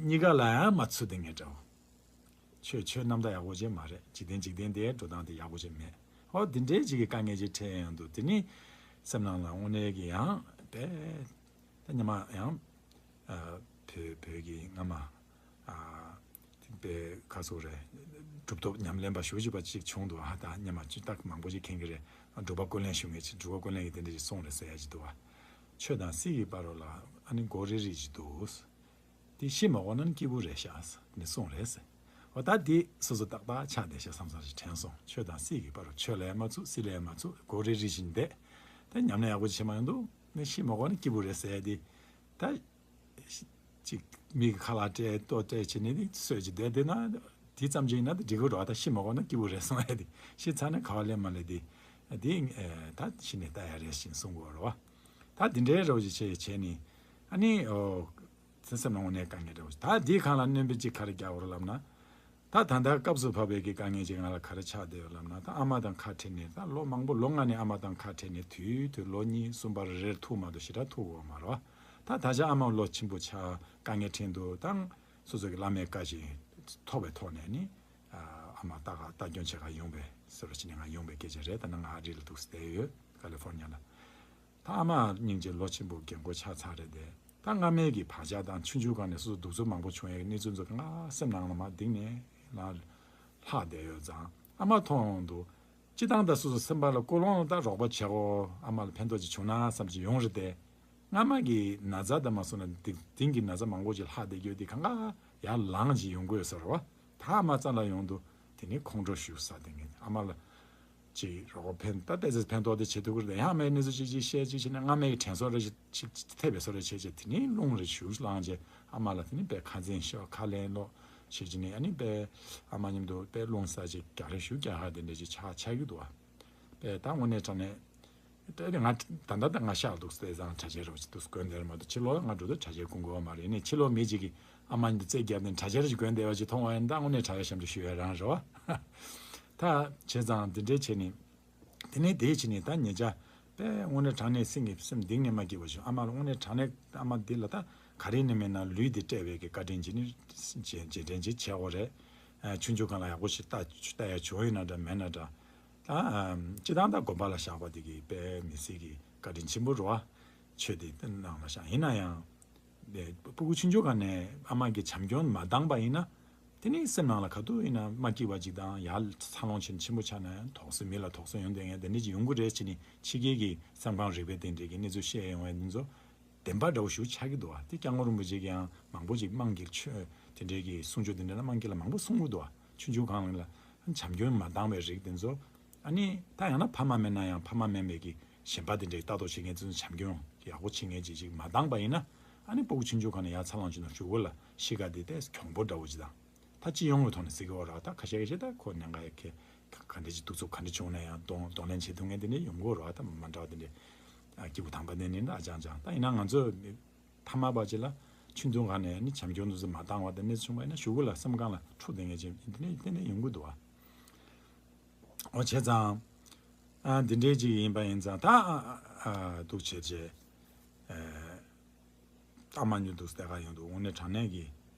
གཉིས་ཀ་ལ་ཡང་མ་ཚུད་དེ་ངས་འདྲ་བོ། ཆོས་ཆོས་རྣམ་དག་ཡག་པོ་ཅིག་མ་རེད། འཇིག་རྟེན་འཇིག་རྟེན་དེ་འགྲོ་སྟངས་དེ་ཡག་པོ་ཅིག་མེད། ཨོ་འདི་འདྲའི་ཅིག་གི་དཀའ་ངལ་ཅིག་འཕྲད་ཡོང་འདུག་དེ་ནི་སེམས་ནང་ལ་དངོས་གནས་ཀྱི་ཡང་དཔེ་ད་སྔོན་མ་ཡང་ཨ་བོད་བོད་ཀྱི་སྔ་མ་ཨ་དཔེ་ཁ་སོ་རེད། གྲུབ་ཐོབ་ཉམས་ལེན་པ་ཞེ་པོ་ཅིག་པ་ཅིག་བྱུང་འདུག་ཨ་ད་སྔོན་མ་ཅིག་ད་མང་པོ་ཅིག་མཁྱེན་གྱི་རེད། འབྲུག་པ་ཀུན་ལེགས་ཞུ་མཁན་ཅིག་འབྲུག་པ་ཀུན་ལེགས་ཀྱིས་དེ་འདྲ་ཅིག་གསུངས་རེད་ཟེར་ཡ་ཅིག་འདུག་བ། ཆོས་དང་སྲིད་ཀྱི་བར་རོ་ལ་ཨ་ནི་མགོ་རིལ་རིལ་ཅིག་འདུག་དེ་ཤི་མ་དགོས་ན་སྐྱིད་པོ་རེད་ཤག་ནི་གསུངས་རེད་ཟེར། འོ་ད་དེ་སོ་སོ་ཏག་ཏག་ཆགས་བསྡད་ཤག་བསམ་བསམ་ཞིག་དྲན་སོང་། ཆོས་དང་སྲིད་ཀྱི་བར་རོ་ཆོས་ལ་ཡང་མ་ཚུགས་སྲིད་ལ་ཡང་མ་ཚུགས་མགོ་རིལ་རིལ་བཞིན་བསྡད། ད་ཉམས་ལེན་ཡག་པོ་བྱེད་མ་ཡོང་འདུག་ནི་ཤི་མ་དགོས་ན་སྐྱིད་པོ་རེད་ཟེར་ཡ་དེ། ད་ཅིག་མི་གི་ཁ་ལག་སྤྲད་ལྟོ་སྤྲད་བྱས་ནས་ནི་གསོད་ཅིག་བསྡད་བསྡད་ན་དེ་ཙམ་ཅིག་ཡིན་ན་ད་འགྲིག་གི་རེད་བ། ད་ཤི་མ་དགོས་ན་སྐྱིད་པོ་རེད་གསུང་ཡ་དེ། ཤི་ཚར་ན་ག་བ་ལེན་མ་ལེན་དེ། དེ་ད་ཤི་ནས་ལྟ་ཡ་རེད་ཞེས་གསུང་གི་ཡོད་རེད་བ། ད་དེ་འདྲའི་རོ་ཅིག་བྱས་བྱས་ནས་ཨ་ནི་ཨོ། སེམས་ནང་དངོས་གནས་དཀའ་ངལ་འདྲ་བོ་ཞིག་ད་འདིའི་སྒང་ལ་སྣོན་པ་ཅིག་ག་རེ་རྒྱག་དགོས་རེད་ལབ་ན། ད་ད་ལྟ་སྐབས་སུ་བབས་པའི་གི་དཀའ་ངལ་ཅིག་ང་ལ་ག་རེ་ཆགས་བསྡད་ཡོད་ལབ་ན། ད་ཨ་མ་དང་ཁ་བྲལ་ནས་ད་ལོ་མང་པོ་ལོ་ལྔ་ནས་ཨ་མ་དང་ཁ་བྲལ་ནས་དུས་དུས་ལོ་གཉིས་གསུམ་པ་རེ་རེར་ཐུག་མ་གཏོགས་ཞེ་དྲག་ཐུག་ཡོད་མ་རེད་བ། ད་ད་ཆ་ཨ་མ་ལོ་ཆེན་པོ་ཆགས་དཀའ་ངལ་འཕྲད་འདུག་ད་སོ་སོ་གི་བླ་མའི་བཀའ་བཞིན་ཐོབ་པའི་ཐོག་ནས་ནི་ཨ་མ་ལྟ་ག་ལྟ་སྐྱོང་བྱེད་ག་ཡོང་བའི་ཟེར་བ་ཅིག་ནས་ང་ཡོང་བའི་སྐད་ཆ་རེད། ད་ནང་ང་ཨ་རི་ལ་འདུག་སེ་བསྡད་ཡོད། ཀ་ལི་ཧྥོར་ནི་ཡ་ལ། ད་ཨ་མ་སྙིང་རྗེ་ལོ་ཆེན་པོ་རྒན་གོག་ཆགས་ཚར་རེད་དེ། ད་སྔ་མའི་གི་བག་ཆགས་དང་ཆུང་ཆུང་སྒང་ནས་སོ་སོ་གདུག་རྩུབ་མང་པོ་བྱུང་ཡའི་གནས་ཚུལ་ཚོ་ང་སེམས་ནང་ལ་མར་གཏིང་ནས་ལ་ལྷག་བསྡད་ཡོད་ཙང་ཨ་མ་མཐོང་ཡོང་དུས་སྤྱི་བཏང་ད་སོ་སོ་སེམས་པ་ལ་ཀུན་སློང་ད་རོགས་པ་བྱེད་དགོས། ཨ་མ་ལ་ཕན་ཐོགས་ཅིག་བྱུང་ན་བསམ་གྱི་ཡོང་རེད་དེ། སྔ་མ་གི་ན་ཚ་ད་མ་སོང་ན་དེ་དེང་གི་ན་ཚ་མང་པོ་ཅིག་ལྷག་བསྡད་རྒྱུ་དེ་གང་ག་ཡར་ལངས་ཅིག་ཡོང་གི་ཡོད་ས་རེད་བ། ད་ཨ་མ་རྩ་ལ་ཡོང་དུས་དེ་ནས་ཁོང་ཁྲོ་ཞེ་དྲག་ཟ་བསྡད་མཁན་ཨ་མ་ལ། ཅིག་རོགས་ཕན་ད་ཏོག་ཙམ་ཕན་ཐོགས་དེ་བྱེད་ཐུབ་ཀྱི་རེད། ཡང་མའི་གནས་ཚུལ་ཅིག་ཅིག་བཤད་ཅིག་བྱས་ནས་སྔ་མའི་དྲན་གསོ་རེ་ཅིག་ཅིག་ཐེབས་པའི་བཟོ་འདྲ་བྱས་བྱས་དེ་ནས་རླུང་རེ་ཞེ་དྲག་ལངས་བྱས་ཨ་མ་ལ་དེ་ནས་དཔེ་ཁ་འཛིང་ཤོར་ཁ་ལན་སློག་བྱས་བྱས་ནས་ཨ་ནི་དཔེ་ཨ་མ་མཉམ་དུ་དཔེ་རླུང་ཟ་ཅིག་རྒྱག་རེས་ཞེ་དྲག་རྒྱག་ཧ་དེ་འདྲ་ཅིག་ཆགས་ཆགས་ཀྱི་འདུག་བ། དཔེ་ད་དངོས་གནས་དྲང་གནས་དཔེ་དེ་ང་ད་ལྟ་ད་ང་ཤག་འདུག་སྟེ་བཟང་དྲ་རྒྱའི་རོ་ཅིག་འདུག་དགོས་འདེར་མ་གཏོགས་ཕྱི་ལོགས་ང་འགྲོ་དུས་དྲ་རྒྱའི་ཀུན་གོ་བ་མ་རེད། ནས་ཕྱི་ལོགས་མི་ཅིག་གིས་ཨ་མ་མཉམ་དུ་རྩེད་བརྒྱབ་ནས་དྲ་རྒྱ་རེ་ཅིག་དགོས་འདེར་བ་ཅིག་མཐོང་བ་ཡིན་ད་དངོས་གནས་དྲ་རྒྱ་ཞབས་འདྲེན་ཞུ་ཡ་རང་རེད་བ། ད་བྱས་ཙང་འདི་འདྲའི་བྱས་ནས། དེ་ནས་དེའི་ཕྱི་ནས་ད་ཉེ་ཆར་དཔེ་དངོས་གནས་དྲང་གནས་སེམས་ཀྱི་སེམས་གཏིང་ནས་མ་སྐྱིད་པ་བྱུང་། ཨ་མ་ལ་དངོས་གནས་དྲང་གནས་ཨ་མ་འདི་ལ་ད་ག་རེ་ནས་མེད་ན་ལུས་འདི་སྤྲད་པའི་གི་བཀའ་དྲིན་གྱིས་ནི་རྗེས་རྗེས་དྲན་ཅིག་བྱེད་དགོས་རེད། ཨ་ཆུང་ཆུང་སྒང་ལ་ཡག་པོ་ཞིག་ལྟ་ལྟ་ཡ་བྱུང་ཡོད་ན་འདྲ་མེད་ན་འདྲ། ད་ཨ་སྤྱི་བཏང་ད་དགོན་པ་ལ་བཞག་པ་འདི་གི་དཔེ་མི་སྲིད་ཀྱི་བཀའ་དྲིན་ཆེན་པོ་རེད་བ། ཆོས་འདི་ནང་ལ་བཞག་ཡིན་ན་ཡང་། དེ་སྤུ་གུ་ཆུང་ཆུང་སྒང་ནས་ཨ་མ་གིས་བྱམས་སྐྱོང་མ་བཏང་པ་ཡིན་ན། དེ་ནི་སེམས་ནང་ལ་ག་དུས་ཡིན་ན་མ་སྐྱིད་པ་ཅིག་དང་ཡར་འཚར་ལོངས་ཆེན་ཆེན་པོ་ཆགས་ན་ཡང་དོགས་སེལ་མི་ལ་དོགས་སེལ་ཡོང་བསྡད་མཁན་དེ་འདྲ་ཅིག་ཡོང་གི་རེད་ཅེས་ནི་ཕྱི་རྒྱལ་གྱི་སེམས་ཁམས་རིག་པའི་དེ་འདྲའི་གི་གནས་ཚུལ་བཤད་ཡོང་བའི་འདི་ཚོ་བདེན་པ་འདྲ་བོ་ཞིག་ཆགས་ཀྱི་འདུག་བ། དེ་སྐྱབས་མགོན་རིན་པོ་ཆེ་གིས་ཡང་མང་པོ་ཅིག་དམངས་ཀྱི་ཆོས་དེ་འདྲའི་གི་གསུང་ཆོས་དེ་འདྲ་ལ་དམངས་ཀྱི་ལ་མང་པོ་གསུང་གི་འདུག་བ། ཆུང་ཆུང་སྒང་ལ་བྱམས་སྐྱོང་མ་བཏང་བའི་རིགས་དེ་ཚོ་ཨ་ནི་ད་ཡང་ན་ཕ་མ་མེད་ན་ཡང་ཕ་མ་མེད་པའི་གི་གཞན་པ་དེ་འདྲའི་ལྟ་རྟོག་བྱེད་མཁན་ཚོ་བྱམས་སྐྱོང་ཡག་པོ་བྱེད་མཁན་ཅིག་ཅིག་མ་བཏང་པ་ཡིན་ན་ཨ་ནི་སྤུ་གུ་ཆུང་ཆུང་སྒང་ནས་ཡར་འཚར་ལོངས་བྱུང་ན་གཞུག་གུ་ལ་གཤིས་ཀ་དེ་ཏོག་ཙམ་གྱོང་པོ་འདྲ་བོ་ཅིག་དང་། ད་སྤྱི་ཡོངས་ཀྱི་ཐོག་ནས་ཟེར་གྱི་ཡོད་རེད་བ། ད་ཁ་ཤས་ཁ་ཤས་ད་ཁོ་ཉེན་ཁ་ཡོད་མཁན་ག་འདྲ་ཅིག་གདུག་རྩུབ་ག་འདྲ་བྱུང་ན་ཡང་གདོང་གདོང་ལེན་བྱེད་ཐུབ་མཁན་དེ་འདྲ་ཡོང་གི་ཡོད་རེད་བ། ད་མ་འདྲ་བ་དེ་འདྲ་སྐྱེས་བུ་དམ་པ་དེ་འདྲ་ཨ་ཅང་ཅང་ད་ཡིན་ན་ང་ཚོ་ཕ་མ་བ་ཅིག་ལ་ཆུང་དུས་སྒང་ནས་ནི་བྱམས་སྐྱོང་དེ་ཚོ་མ་བཏང་བ་དང་གནས་ཚུལ་བྱུང་བ་ཡིན་ན་གཞུག་གུ་ལ་སེམས་ཁམས་ལ་འཁྲུག་བསྡད་མཁན་ཅིག་དེ་འདྲ་ཏན་ཏན་ཡོང་གི་འདུག་བ། འོ་བྱས་ཙང་། ཨ་འདི་འདྲའི་ཅིག་ཡིན་པ་ཡིན་ཙང་ད་ཨ་ཨ་འདུག་བྱས་རྗེས། ཨ་མ་མཉམ་དུ་བསྡད་ག་ཡོང་དུས་དངོས་གནས་དྲང་གནས་ཀྱི།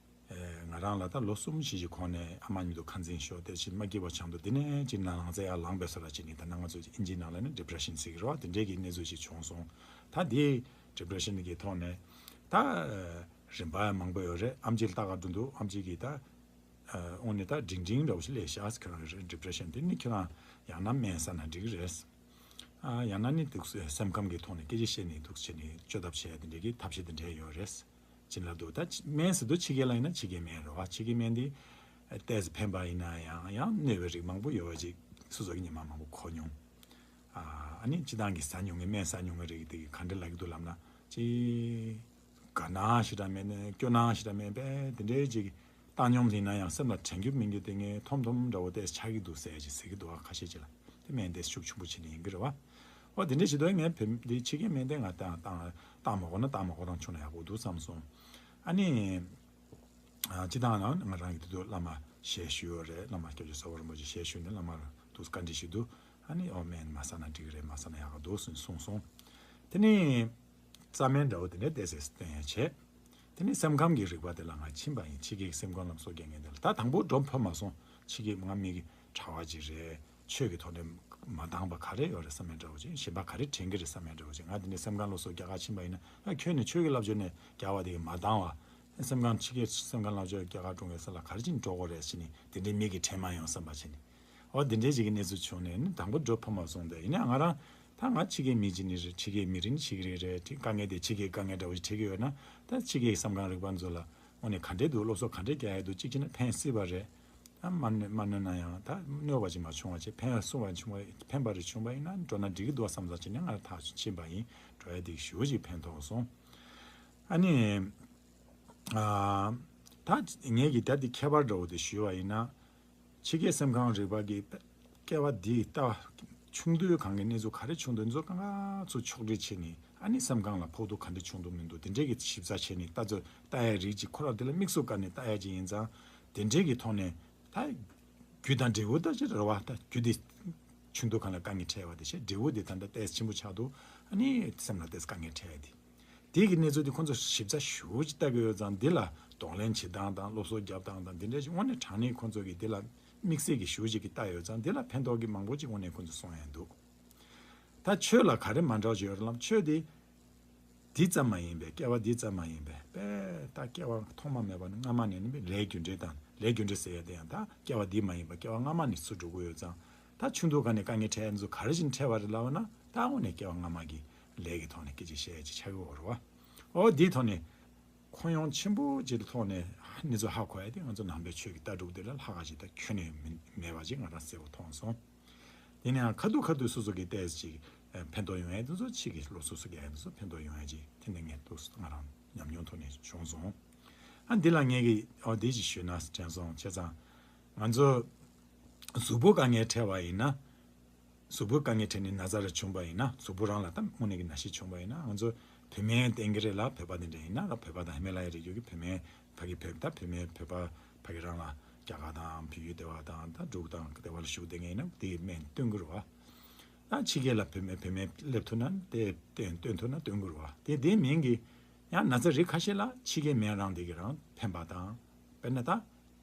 ཨ་ང་རང་ལ་ད་ལོ་གསུམ་བཞི་ཞིག་གོང་ནས་ཨ་མ་མཉམ་དུ་ཁ་འཛིང་ཤོར་ཏེ་ཕྱིན་མ་སྐྱིད་པ་བྱུང་དུས་འདི་ནས་ཅིག་ནང་ལངས་ཚད་ཡར་ལངས་པའི་བཟོ་འདྲ་ཅིག་ནི་ད་ནང་ང་ཚོ་ཨིན་ཇིའི་ནང་ལ་ནི་ཌི་པི་རེ་ཤན་ཟེར་གྱི་རེད་བ། དེ་འདྲའི་གི་གནས་ཚུལ་ཞིག་བྱུང་སོང་། ད་དེའི་ཌི་པི་རེ་ཤན་གྱི་ཐོག་ནས། ད་ ད་རིམ་པ་མང་པོ་ཡོད་རེད། ཨམ་ཆི་ལ་ལྟ་ག་འགྲོ་འདུག་ཨམ་ཆི་གིས་ད་དངོས་གནས་ད་འབྲིང་འབྲིང་འདྲ་བོ་ཞིག་སླེབས་ཤག་ཁྱོད་རང་ཌི་པི་རེ་ཤན་དེ་ནི་ཁྱོད་རང་ཡང་ན་སྨན་ཟ་ན་འགྲིག་གི་རེད། ཨ་ཡང་ན་ནི་འདུག་སེ་སེམས་ཁམས་ཀྱི་ཐོག་ནས་སྐད་ཆ་བཤད་ནས་འདུག་སེ་བྱས་ནས་བཅོས་ཐབས་བྱས་དེ་འདྲའི་གི་ཐབས་ཤེས་དེ་འདྲའི་ཡོད་རེད། བྱིན་རླབས་འདུག་ད་སྨན་ཟེར་དུས་ཕྱི་རྒྱལ་ལ་ཡིན་ན་ཕྱི་རྒྱལ་སྨན་རེད་བ། ཕྱི་རྒྱལ་སྨན་དེ་ཏོག་ཙམ་ཕན་པ་ཡིན་ན་ཡང་ཡང་གནོད་པའི་རིགས་མང་པོ་ཡོད་པ་ཅིག་སོ་སོ་གི་ཉི་མ་མང་པོ་གོ་མྱོང་། ཨ་ཨ་ནི་སྤྱི་བཏང་གི་ཟ་མྱོང་གི་སྨན་ཟ་མྱོང་གི་རིགས་དེ་གི་ག་འདྲ་ལབ་ཀྱི་འདུག་ལབ་ན་ཅི། དགའ་སྣང་ཞེ་དྲག་མེད་ནས་སྐྱོ་སྣང་ཞེ་དྲག་མེད་པས་དེ་འདྲའི་ཅིག་བཏང་སྙོམས་ཡིན་ན་ཡང་སེམས་ལ་དྲན་རྒྱུ་མིན་རྒྱུ་དེ་ངས་ཐོམ་ཐོམ་འདྲ་བོ་ཏོག་ཙམ་ཆགས་ཀྱི་འདུག་ཟེར་ཅིག་ཟེར་གྱི་འདུག་ཨ་ཁ་ཤས་ཅིག་ལ་དེ་སྨན་དེ་ཤུགས་ཆེན་པོ་བྱས་ནས་ཡིན་གྱི་རེད་བ། འོ་དེ་འདྲ་བྱེད་དུས་ངས་བོད་འདི་ཕྱི་རྒྱལ་སྨན་དེ་ང་བཏང་བཏང་བཏང་མ་དགོས་ན་བཏང་མ་དགོས་རང་བྱུང་ན་ཡག་པོ་འདུག་བསམ་སོང་། ཨ་ནི། ཨ་སྤྱི་བཏང་ན་ང་རང་གི་དེ་དུས་བླ་མ་ཞལ་ཞུ་ཡོད་རེད། བླ་མ་སྐྱབས་རྗེ་ཚ་བོ་རིན་པོ་ཆེ་ཞལ་ཞུས་ནས་བླ་མར་དུ་བཀའ་འདྲི་ཞུས་དུས་ཨ་ནི་ཨོ་སྨན་མ་ཟ་ན་འགྲིག་གི་རེད། མ་ཟ་ན་ཡག་གི་འདུག་ཟེར་གསུངས་སོང་། དེ་ནི་རྩ་སྨན་འདྲ་བོ་དེ་འདྲའི་ཏོག་ཙམ་སྟོན་ཡ་བྱས། དེ་ནི་སེམས་ཁམས་ཀྱི་རིག་པ་དེ་ལ་ང་ཕྱིན་པ་ཡིན། ཕྱི་རྒྱལ་གྱི་སེམས་ཁམས་ལ་སློབ་གསོ་རྒྱག་མཁན་དེ་ལ་ད་དང་པོ་འགྲོ་ཕོད་མ་སོང་། ཕྱི་རྒྱལ་ང་མི་གི་གྲྭ་བ་ཅིག་རེད། ཆོས་ཀྱི་ཐོག་ནས་མ་འདང་བ་ག་རེ་ཡོད་རེད་བསམ་ཡ་འདྲ་བོ་ཅིག་གཞན་པ་ག་རེ་དྲན་གྱི་རེད་བསམ་ཡ་འདྲ་བོ་ཅིག་ང་དེ་འདྲའི་སེམས་ཁམས་སློབ་གསོ་རྒྱག་ག་ཕྱིན་པ་ཡིན་ན་ཨ་ཁྱོད་ནི་ཆོས་ཀྱི་བསླབ་བྱ་ནས་རྒྱག་པ་དེ་གི་མ་འདང་བ། སེམས་ཁམས་ཕྱི་རྒྱལ་སེམས་ཁམས་བསླབ་བྱ་རྒྱག་ག་འགྲོ་མཁན་ས་ལ་ག་རེ་ཅིག་འགྲོ་དགོས་རེད་ཟེར་ནས་དེ་འདྲའི་མི་གི་དྲན་མ་ཡོང་བསམ་པ་བྱས་ནས། འོ་དེ་འདྲའི་ཅིག་གི་གནས་ཚུལ་བྱུང་ནས་ནི་དང་པོ་འགྲོ་ཕོད་མ་སོང་། དེ་ཡིན་ན་ང་རང་ད་ང་ཕྱི་རྒྱལ་མི་ཅིག་ནི་རེད། ཕྱི་རྒྱལ་མི་རིགས་ནི་ཕྱི་རྒྱལ་རེད། དེ་དཀའ་ངལ་དེ་ཕྱི་རྒྱལ་དཀའ་ངལ་འདྲ་བོ་ཞིག་འཕྲད་ཀྱི་ཡོད་ན་ད་ཕྱི་རྒྱལ་གྱི་སེམས་ཁམས་རིག་པ་ཚོ་ལ་དངོས་གནས་ག་འདྲས་འདུག་སློབ་གསོ་ག་འདྲས་རྒྱག་ཡ་འདུག་གཅིག་བྱས་ན་ཕན་སྲིད་པ་རེད། ཨ་མ་གནོད་མ་གནོད་ན་ཡང་ད་གནོད་པ་ཅིག་མ་བྱུང་བ་བྱས་ཕན་སྲུང་བ་བྱུང་བ་ཕན་པ་རེ་བྱུང་བ་ཡིན་ན་འགྲོ་ན་འགྲིག་གི་འདུག་བསམ་ས་བྱས་ནས་ང་ཐག་ཆོད་ཕྱིན་པ་ཡིན། འགྲོ་ཡ་དེ་ཞུ་ཅིག་ཕན་ཐོགས་སོང་། ཨ་ནི། ཨ། ད་ངས་ཀྱི་ད་འདི་ཁྱད་པར་འདྲ་བོ་དེ་ཞུས་པ་ཡིན་ན། ཕྱི་རྒྱལ་སེམས་ཁམས་རིག་པ་གི་སྐྱེ་བ་འདི་ལྟ་བ་ཆུང་དུས་གང་གི་གནས་ཚུལ་ག་རེ་བྱུང་འདུག་འཛོ་གང་ག་ཚོ་ཕྱོགས་སྒྲིག་བྱས་ནས་ཨ་ནི་སེམས་ཁམས་ལ་ཕོག་ཐུག་ག་འདྲ་བྱུང་འདུག་མི་འདུག་དེ་འདྲའི་གི་ཞིབ་ཚགས་བྱས་ནས་ལྟ་ཚོད་ལྟ་ཡ་རིགས་ཀྱི་ཁོ་རང་དེ་ལ་དམིགས་སུ་བཀར་ནས་ལྟ་ཡ་ཅིག་ཡིན་ཙང་དེ་འདྲའི་གི་ཐོག་ནས་ད་རྒྱུ་དང་འབྲས་བུ་ལྟ་ཅི་རེད་བ། ད་རྒྱུ་དེ་ཆུང་དུས་གང་ལ་དཀའ་ངལ་འཕྲད་པ་དེ་བྱས་འབྲས་བུ་དེ་ད་ལྟ་ཏོག་ཙམ་ཆེན་པོ་ཆགས་འདུག་ཨ་ནི་སེམས་ལ་ཏོག་ཙམ་དཀའ་ངལ་འཕྲད་ཡ་དེ། དེ་གི་གནས་ཚུལ་དེ་ཁོང་ཚོ་ཞིབ་ཚགས་ཞེ་པོ་ཅིག་ལྟ་གི་ཡོད་ཙང་འདི་ལ་གདོང་ལེན་བྱེད་སྟངས་དང་སློབ་གསོ་རྒྱབ་སྟངས་དང་འདི་འདྲ་ཞིག་དངོས་གནས་དྲང་གནས་ཁོང་ཚོ་གིས་འདི་ལ་དམིགས་བསལ་གྱི་ཞེ་པོ་ཅིག་གི་ལྟ་ཡོད་ཙང་འདི་ལ་ཕན་ཐོགས་ཀྱི་མང་པོ་ཅིག་དངོས་གནས་ཁོང་ཚོ་གསུང་ཡ་འདུག་ད་ཆོས་ལ་ག་རེ་མ་འདྲ་བ་ཅིག་ཡོད་རེད་ལབ་ཆོས་དེ་འདི་ཙམ་མ་ཡིན་པས་སྐྱེ་བ་འདི་ཙམ་མ་ཡིན་པས་པས་ད་སྐྱེ་བ་ཐོག་མ་མེད་པ་ནས་སྔ་མ་ནས་ནི་ལས་རྒྱུ་འབྲས་དང་ལས་རྒྱུ་འབྲས་ཟེར་ཡ་དེ་ཡང་ད་སྐྱེ་བ་འདི་མ་ཡིན་པ་སྐྱེ་བ་སྔ་མ་ནས་ཚུར་འགྲོ་གི་ཡོད་ཙང་ད་ཆུང་དུས་ག་ནས་དཀའ་ངལ་འཕྲད་ཡ་ཚོ་ག་རེ་བཞིན་འཕྲད་པ་རེད་ལབ་ན་ད་དངོས་གནས་སྐྱེ་བ་སྔ་མ་གི་ལས་ཀྱི་ཐོག་ནས་སྐད་ཆ་བཤད་ཡ་ཅིག་ཆགས་ཀྱི་ཡོད་རེད་བ། འོ་དེའི་ཐོག་ནས་ཁོང་ཡོང་ཆེན་པོ་ཅིག་གི་ཐོག་ནས་གནས་ཚུལ་ཧ་གོ་ཡ་དེ་ང་ཚོ་ནང་པའི་ཆོས་ཀྱི་ལྟ་གྲུབ་དེ་ལ་ལྷག་ག་ཅིག་ད་ཁྱོན་ནས་མི་མེད་པ་ཅིག་ང་རང་གསལ་པོ་མཐོང་སོང་། དེ་ནས་ཡང་ཁ་ཐུག་ཁ་ཐུག་སོ་སོ་གི་ཏོག་ཙམ་ཅིག་ཕན་ཐོགས་ཡོང་ཡ་དེ་ཚོ་ཕྱི་གི་སློབ་གསོ་སོ་རྒྱག་ཡ་དེ་ཚོ་ཕན་ཐོགས་ཡོང་ཡ་ཅིག་དེ་འདྲ་ངས་ཏོག་ཙམ་ང་རང་ཉམས་མྱོང་ཐོག་ནས་བྱུང་སོང་། ཨ་འདི་ལ་ངས་ཀྱི་འོ་འདི་ཅིག་ཞུས་ན་དྲན་སོང་བྱས་ཙང་ང་ཚོ་གཟུགས་པོ་དཀའ་ངལ་འཕྲད་པ་ཡིན་ན། གཟུགས་པོ་དཀའ་ངལ་འཕྲད་ནས་ན་ཚ་རེ་བྱུང་བ་ཡིན་ན་གཟུགས་པོ་རང་ལ་ད་དངོས་གནས་ཀྱི་ན་ཤི་བྱུང་བ་ཡིན་ན་ང་ཚོ་བོད་སྨན་བསྟེན་གྱི་རེད་ལ་བོད་པ་དེ་འདྲ་ཡིན་ན་ལ་བོད་པ་དང་ཧི་མ་ལ་ཡའི་རི་རྒྱུད་ཀྱི་བོད་སྨན་ཕ་གི་བོད་ད་བོད་སྨན་བོད་པ་ཕ་གི་རང་ལ་རྒྱ་གར་དང་བལ་ཡུལ་སྡེ་བ་དང་ད་འབྲུག་དང་སྡེ་བ་ལ་བཞུགས་བསྡད་མཁན་ཡིན་ན་དེའི་སྨན་སྟོན་གྱི་རེད་བ། ད་ཕྱི་རྒྱལ་ལ་བོད་སྨན་བོད་སྨན་སླེབས་ཐུབ་ན་དེ་བསྟེན་བསྟེན་ཐུབ་ན་སྟོན་གྱི་རེད་བ། དེ་དེའི་མིང་གི་ཡང་ན་ཚ་རིགས་ཁ་ཤས་ལ་ཕྱི་རྒྱལ་སྨན་རང་དེ་གི་རང་ཕན་པ་དང་དཔེར་ན་ད།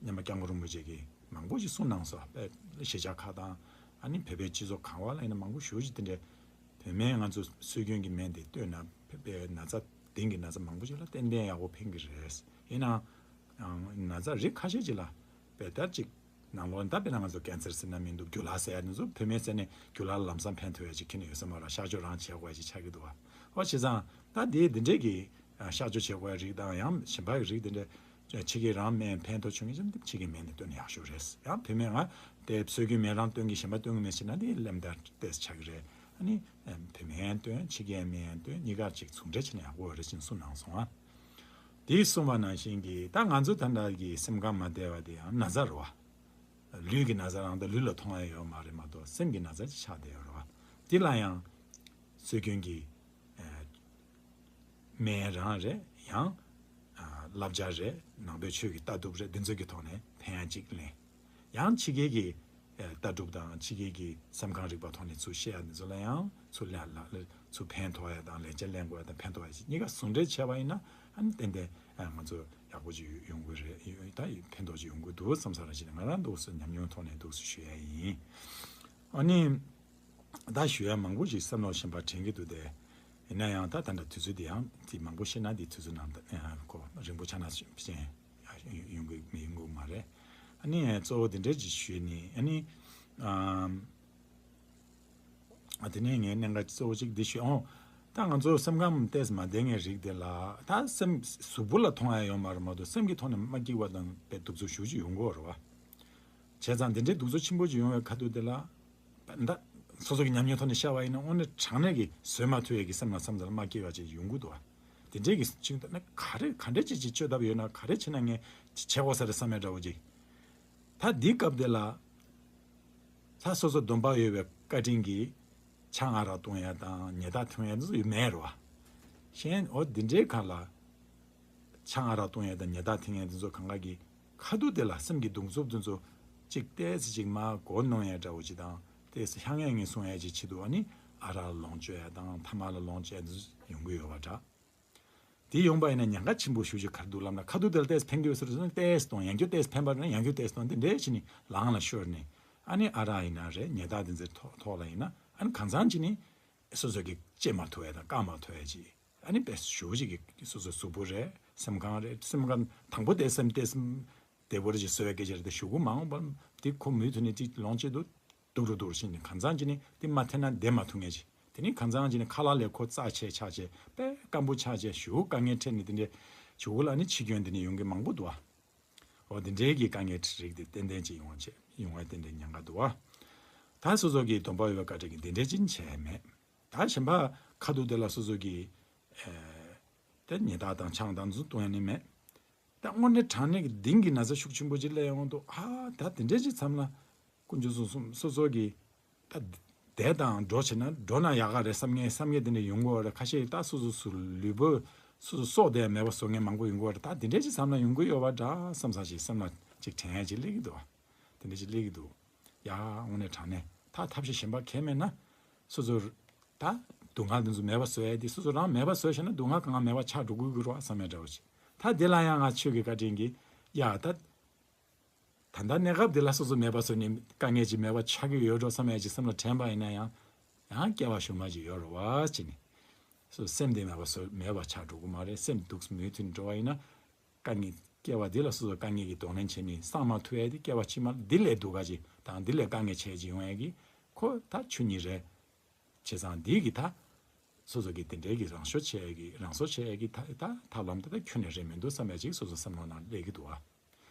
སྔོན་མ་སྐྱབས་མགོན་རིན་པོ་ཆེ་གིས་མང་པོ་ཞིག་གསུངས་གནང་སོང་། དཔེ་གཞིས་ཆགས་ཁག་དང་ཨ་ནི་བོད་པའི་སྤྱི་ཚོགས་གང་བ་ལ་ཡིན་ན་མང་པོ་ཞེ་ཅིག་དེ་འདྲའི་བོད་སྨན་ང་ཚོ་སྲོལ་རྒྱུན་གྱི་སྨན་དེ་བསྟེན་ན་བོད་པའི་ན་ཚ་གདེང་གི་ན་ཚ་མང་པོ་ཞིག་ལ་ཏན་ཏན་ཡག་པོ་ཕན་གྱི་རེད། ཡིན་ནའང་ན་ཚ་རིགས་ཁ་ཤས་ཅིག་ལ་དཔེ་ལྟར་ཅིག་ནང་ལོགས་ད་དཔེར་ན་ང་ཚོ་ཀན་སར་ཟེར་ན་མི་འདུག་རྒྱུ་ལག་ཟེར་ཡ་དེ་ཚོ་བོད་སྨན་ཟེར་ནས་རྒྱུ་ལག་ལམ་སང་ཕན་ཐོགས་ཡ་ཅིག་ཁྱེར་ནས་ཡོད་ས་མ་རེད། གཤག་བཅོས་རང་བྱེད་དགོས་ཡ་ཅིག་ཆགས་ཀྱི་འདུག་བ། ཨོ་བྱས་ཙང་ད་དེ་འདི་འདྲས་ཀྱི་གཤག་བཅོས་བྱེད་དགོས་ཡ་རིགས་དང་ཡང་གཞན་པ་གི་རིགས་དེ་འདྲས། ཕྱི་རྒྱལ་རང་སྨན་ཕན་ཐོགས་བྱུང་ངེས་ཅན་དེ་ཕྱི་རྒྱལ་སྨན་དེ་བསྟེན་ན་ཡག་ཤོས་རེད། ཡང་བོད་སྨན་ང་དེ་སྲོལ་རྒྱུན་སྨན་རང་བསྟེན་གྱི་གཞན་པ་བསྟེན་གྱི་མེད་ཟེར་ན་དེ་གླེན་ལྟར་ཏོག་ཙམ་ཆགས་ཀྱི་རེད། ཨ་ནི་བོད་སྨན་བསྟེན་ཕྱི་རྒྱལ་སྨན་བསྟེན་གཉིས་ཀ་ཅིག་ཟུང་འབྲེལ་བྱས་ན་ཡག་པོ་རེད་ཅེས་གསུངས་གནང་སོང་ཨ། དེས་གསུངས་པ་ནང་བཞིན་གྱི་ད་ང་ཚོ་ད་ལྟ་གི་སེམས་ཁམས་མ་བདེ་བ་དེ་ཡང་ན་ཚ་རེད་བ། ལུས་ཀྱི་ན་ཚ་རང་ད་ལུས་ལ་མཐོང་ཡ་ཡོད་མ་རེད་མ་གཏོགས་སེམས་ཀྱི་ན་ཚ་ཅིག་ཆགས་བསྡད་ཡོད་རེད་བ། དེ་ལ་ཡང་སྲོལ་རྒྱུན་གྱི་སྨན་རང་རེད་ཡང་བསླབ་བྱ་རེད། ནང་པའི་ཆོས་ཀྱི་ལྟ་གྲུབ་རེད། འདི་ཚོ་གི་ཐོག་ནས་ཕན་ཡ་གཅིག་ལེན། ཡང་ཕྱི་རྒྱལ་གྱི་ལྟ་གྲུབ་དང་ཕྱི་རྒྱལ་གྱི་སེམས་ཁམས་རིག་པ་ཐོག་ནས་ཚུར་བཤད་ཡ་འདི་ཚོ་ལ་ཡང་ཚུར་ལེན་ལ་ཚུར་ཕན་ཐོགས་ཡ་དང་ལེགས་ཆ་ལེན་དགོས་ཡ་དང་ཕན་ཐོགས་ཡ་ཞིག་གཉིས་ཀ་ཟུང་འབྲེལ་བྱས་པ་ཡིན་ན་ཨ་ནི་ཏན་ཏན་ང་ཚོ་ཡག་པོ་ཅིག་ཡོང་གི་རེད། ད་ཕན་ཐོགས་ཅིག་ཡོང་གི་འདུག་བསམ་ས་རང་བཞིན་ང་རང་འདུག་སེ་ཉམས་མྱོང་ཐོག་ནས་འདུག་སེ་ཞུ་ཡ་ཡིན། ཨ་ནི། ད་ཞུ་ཡ་མང་པོ་ཞིག་བསམ་བློ་གཞན་པ་དྲན་གྱི་འདུག་སྟེ། ཡིན་ན་ཡང་ད་ད་འདྲ་དུས་ཚོད་དེ་ཡང་དེ་མང་པོ་བཤད་ན་དེ་དུས་ཚོད་ནང་ད་ཁོ་རིང་པོ་ཆགས་ན་ཅན་ཡོང་གི་མི་ཡོང་གི་མ་རེད། ཨ་ནི་གཙོ་བོ་དེ་འདྲ་ཅིག་ཞུས་ནས། ཨ་ནི་ཨམ། ཨ་དེ་ནས་ངས་གནད་འགག་གཙོ་བོ་གཅིག་འདི་ཞུ་ཨོ། ད་ང་ཚོ་སེམས་ཁམས་ཏོག་ཙམ་མ་བདེ་བའི་རིགས་དེ་ལ་ད་སེམས་གཟུགས་པོ་ལ་མཐོང་ཡ་ཡོད་མ་རེད་མ་གཏོགས་སེམས་ཀྱི་ཐོག་ནས་མ་སྐྱིད་པ་དང་དཔེ་གདུག་རྩུབ་ཞེ་པོ་ཅིག་ཡོང་གི་ཡོད་རེད་བ། བྱས་ཙང་དེ་འདྲའི་གདུག་རྩུབ་ཆེན་པོ་ཅིག་ཡོང་བའི་ཁ་ཐུག་དེ་ལ། ད་སོ་སོ་གི་ཉམས་མྱོང་ཐོག་ནས་བཤད་པ་ཡིན་ན་དངོས་གནས་དྲང་གནས་ཀྱི་བཟོད་མ་ཐུབ་ཡས་ཀྱི་སེམས་ལ་བསམ་ཚུལ་མ་སྐྱིད་པ་ཅིག་ཡོང་གི་འདུག་བ། དེ་འདྲའི་གི་ཅིག་ད་ནི་ག་རེ་ག་འདྲ་ཅིག་ཅིག་བཅོས་ཐབས་ཡོད་ན་ག་རེ་བྱས་ན་ངས་བྱེད་དགོས་ས་རེད་བསམ་ཡ་འདྲ་བོ་ཅིག་ད་འདི་སྐབས་དེ་ལ། ད་སོ་སོ་སྡོམ་པ་ཡོད་པའི་བཀའ་དྲིན་གྱིས་ཆང་ཨ་རག་འཐུང་ཡ་དང་ཉལ་ཐ་འཐུང་ཡ་འདི་ཚོ་ཡོད་མེད་རེད་བ། གཞན་འོ་འདི་འདྲའི་ཁ་ལ། ཆང་ཨ་རག་འཐུང་ཡ་དང་ཉལ་ཐ་འཐེན་ཡ་འདི་ཚོ་གང་ག་གི་ཁ་ཐུག་དེ་ལ་སེམས་ཀྱི་གདུག་རྩུབ་འདི་ཚོ་གཅིག་ཏོག་ཙམ་ཅིག་མར་མགོ་གནོན་ཡ་འདྲ་བོ་ཅིག་དང་ཏོག་ཙམ་ཤ་ངན་ངན་གསུང་ཡ་ཅིག་ཆེད་དུ་ཨ་ནི་ཨ་རག་ལོངས་སྤྱོད་ཡ་དང་ཐ་མག་ལ་ལོངས་སྤྱོད་ཡ་འདི་ཚོ་ཡོང་གི་ཡོད་པ་འདྲ། དེ་ཡོང་པ་ཡིན་ན་ཉེན་ཁ་ཆེན་པོ་ཞེ་པོ་ཅིག་ག་རེ་འདུག་ལབ་ན་ཁ་ཐུག་དེ་ལ་ཏོག་ཙམ་ཕན་གྱི་ཡོད་ཟེར་ན་ཏོག་ཙམ་གཏོང་། ཡང་བསྐྱར་ཏོག་ཙམ་ཕན་པ་རེད་ན་ཡང་བསྐྱར་ཏོག་ཙམ་གཏོང་། དེ་འདྲའི་བྱས་ནས་ལངས་ལ་ཤོར་ནས་ཨ་ནི་ཨ་རག་ཡིན་ན་རེད། ཉལ་ཐ་དེ་ཚོའི་ཐོག་ཐོག་ལ་ཡིན་ན་ཨ་ནི་གང་འཚམ་ཅིག་ནི་སོ་སོ་གི་བཅད་མ་ཐུབ་ཡ་དང་བཀག་མ་ཐུབ་ཡ་ཅིག་ཨ་ནི་དཔེ་ཞེ་པོ་ཅིག་གི་སོ་སོའི་གཟུགས་པོ་རེད། སེམས་ཁམས་རེད། སེམས་ཁམས་དང་པོ་དེ་སེམས་ཏོག་ཙམ་བདེ་པོ་རེ་ཅིག་བཟོ་ཡ་སྐད་ཆ་རེད། དེ་གཞུག་གུ་མ་འོངས་པར་དེ་ཁོ་མུ་མཐུད་ནས་ཅིག་ལོངས་སྤྱོད་དུ། སྡུག་རུ་སྡུག་རུ་ཕྱིན་ནས་གང་འཚམ་ཅིག་ནི་དེ་མ་འཐེན་ན་བསྡད་མ་ཐུབ་མཁན་ཅིག་དེ་ནི་གང་འཚམ་ཅིག་ནི་ཁ་ལག་ལས་ཁོ་རྩ་ཆད་ཆགས་ཆད་དཔེ་སྐམ་པོ་ཆགས་ཆད་ཞེ་པོ་དཀའ་ངལ་འཕྲད་ནས་དེ་འདྲའི་ཞེ་པོ་ལ་ནི་འཆི་སྐྱོན་དེ་ནི་ཡོང་གི་མང་པོ་འདུག་ཨ། འོ་དེ་འདྲའི་གི་དཀའ་ངལ་རིགས་དེ་ཏན་ཏན་ཅིག་ཡོང་བ་བྱེད་ཡོང་བ་དེ་འདྲའི་ཉེན་ཁ་འདུག་ཨ། ད་སོ་སོ་གི་སྡོམ་པ་ཡོད་པའི་བཀའ་དྲིན་གྱིས་དེ་འདྲའི་ཅིག་བྱས་མེད། ད་གཞན་པ་ཁ་ཐུག་དེ་ལ་སོ་སོ་གི་ཨེ་དེ་ཉལ་ཐ་དང་ཆང་དང་འདི་ཚོ་འཐུང་ཡ་ནི་མེད། ད་དངོས་གནས་དྲང་གནས་ཀྱི་གདིང་གི་ན་ཚ་ཤུགས་ཆེན་པོ་ཅིག་སླེབས་ཡོང་དུས་ཨ་ད་དེ་འདྲའི་ཅིག་མཚམས་ལ་དཀོན་མཆོག་གསུམ་གསུམ་སོ་སོ་གི་ད་བསྡད་དང་འགྲོ་བྱས་ན་འགྲོ་ན་ཡག་ག་རེད་བསམ་མཁན་བསམ་མཁན་དེ་འདྲ་ཡོང་གི་ཡོད་རེད། ཁ་ཤས་ད་སོ་སོ་སོ་ལུས་པོ་སོ་སོ་སྲོག་དེ་མེད་པ་བཟོ་མཁན་མང་པོ་ཡོང་གི་ཡོད་རེད། ད་དེ་འདྲའི་ཅིག་མཚམས་ལ་ཡོང་གི་ཡོད་པ་འདྲ་བསམ་ས་ཅིག་སེམས་ལ་ཅིག་དྲན་ཡ་ཅིག་སླེབས་ཀྱི་འདུག་བ། དེ་འདྲ་ཅིག་སླེབས་ཀྱི་འདུག་ཡ་དངོས་གནས་དྲང་གནས་ད་ཐབས་ཤེས་གཞན་པ་གང་མེད་ན་སོ་སོ་ད་སྡུག་བསྔལ་དེ་ཚོ་མེད་པ་བཟོ་ཡ་དེ་སོ་སོ་རང་མེད་པ་བཟོས་བྱས་ན་སྡུག་བསྔལ་གང་ག་མེད་པ་ཆགས་འགྲོ་དགོས་ཀྱི་རེད་བསམ་ཡ་འདྲ་བོ་ཅིག་ད་དེ་ལ་ཡང་ང་ཆོས་ཀྱི་བཀའ་དྲིན་གྱིས་ཡ་ད་ད་ལྟ་གནས་སྐབས་འདི་ལ་སོ་སོ་མེད་པ་བཟོས་ནས་དཀའ་ངལ་ཅིག་མེད་པ་ཆགས་ཀྱི་ཡོད་འགྲོ་བསམ་ཡ་ཅིག་སེམས་ལ་དྲན་པ་ཡིན་ན་ཡང་ཡང་སྐྱེ་བ་གཞུག་མ་ཅིག་ཡོད་རེད་བ་ཅེས་ནས་སོ་སོ་སེམས་དེ་མེད་པ་བཟོ་མེད་པ་ཆགས་འགྲོ་གི་མ་རེད། སེམས་སྡུག་མུ་མཐུད་འགྲོ་བ་ཡིན་ན། དཀའ་ངལ་སྐྱེ་བ་འདི་ལ་སོ་སོ་དཀའ་ངལ་གྱི་གདོང་ལེན་བྱས་ནས་སངས་མ་ཐུབ་ཡ་དེ་སྐྱེ་བ་ཕྱི་མ་འདི་ལས་སྡུག་ག་ཅིག་དང་འདི་ལས་དཀའ་ངལ་ཆེ་ཅིག་ཡོང་ཡ་གི་ཁོ་ད་ཆོས་ཉིད་རེད། བྱས་ཙང་འདི་གི་ད་སོ་སོ་གི་དེ་འདྲའི་གི་རང་ཤོར་ཆེ་ཡ་གི་རང་སོར་ཆེ་ཡ་གི་ད་ད་ཐབས་ལམ་དེ་ད་ཁྱོན་ནས་རེད་མི་འདུག་བསམ་ཡ་ཅིག་སོ་སོ་བསམ་བློ་ནང་སླེབས་ཀྱི་འདུག་ཨ།